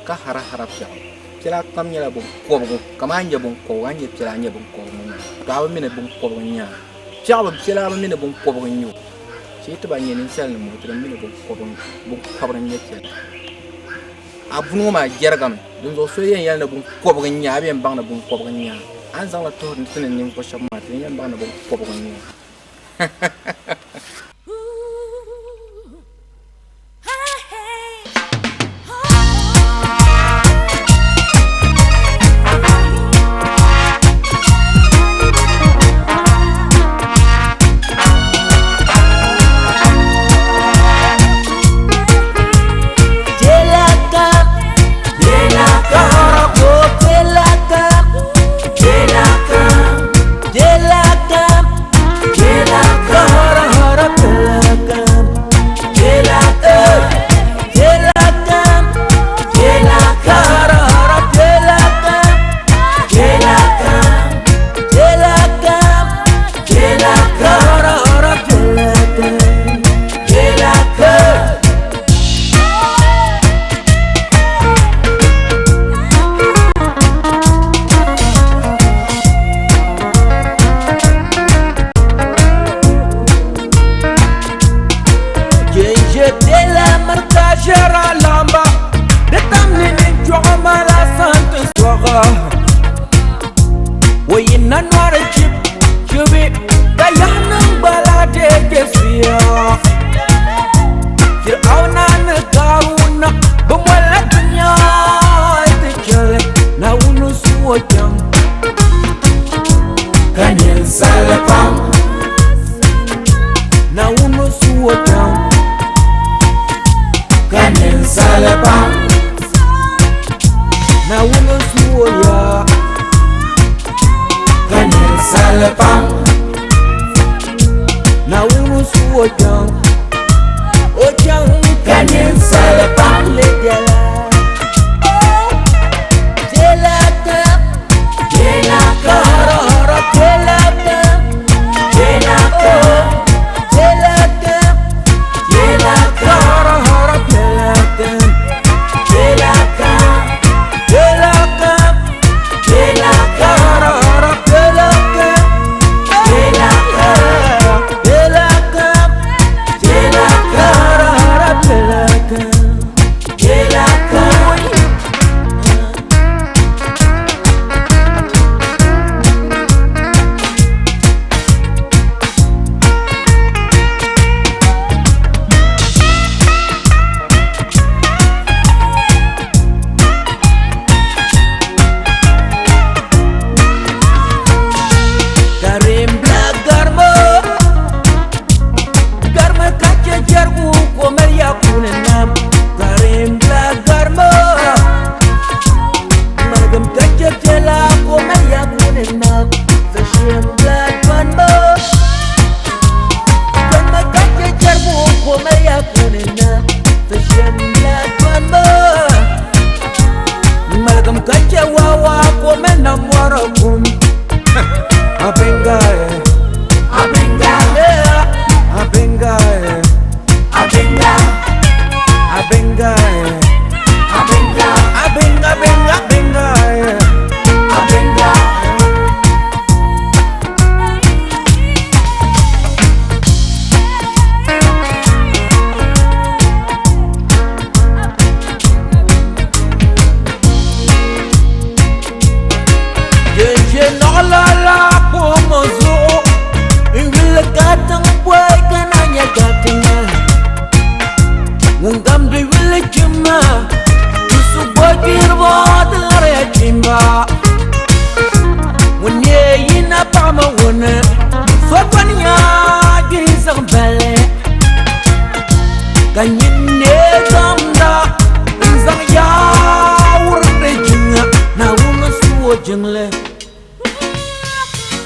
[SPEAKER 13] ka harahara piɛɣu. Piɛlaa kam nyɛla binkɔbigu kamani a ni nyɛ binkɔbigu a ni nyɛ piɛlaa nyɛ binkɔbigu ŋɔ maa to a bi mi ni binkɔbigu n-nyɛ a. Piɛɣu bi piɛlaa bi mi ni binkɔbigu n-nyɛ o. Shee ti ba nyɛ ninsalinima ŋɔ ti bi mi ni binkɔbiri n-nyɛ piɛlaa. A buni ŋɔ maa jɛrigimi, dinzuɣu so yɛn yɛli ni binkɔbigu n-nyɛ a, a bi yɛn baŋ ni binkɔbigu n-nyɛ a. A ni zaŋ li tuhiri ti ni ninvuɣ shɛba maa, ti ni yɛn baŋ ni binkɔbigu n-nyɛ a.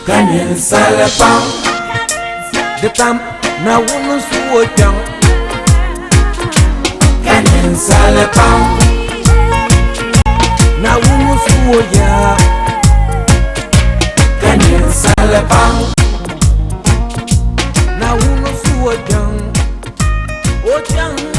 [SPEAKER 6] Ka ninsali baŋ di tam Naawuni su o kpiɔŋ. Ka ninsali baŋ Naawuni su o yaa. Ka ninsali baŋ Naawuni su o kpiɔŋ. O kpiɔŋ.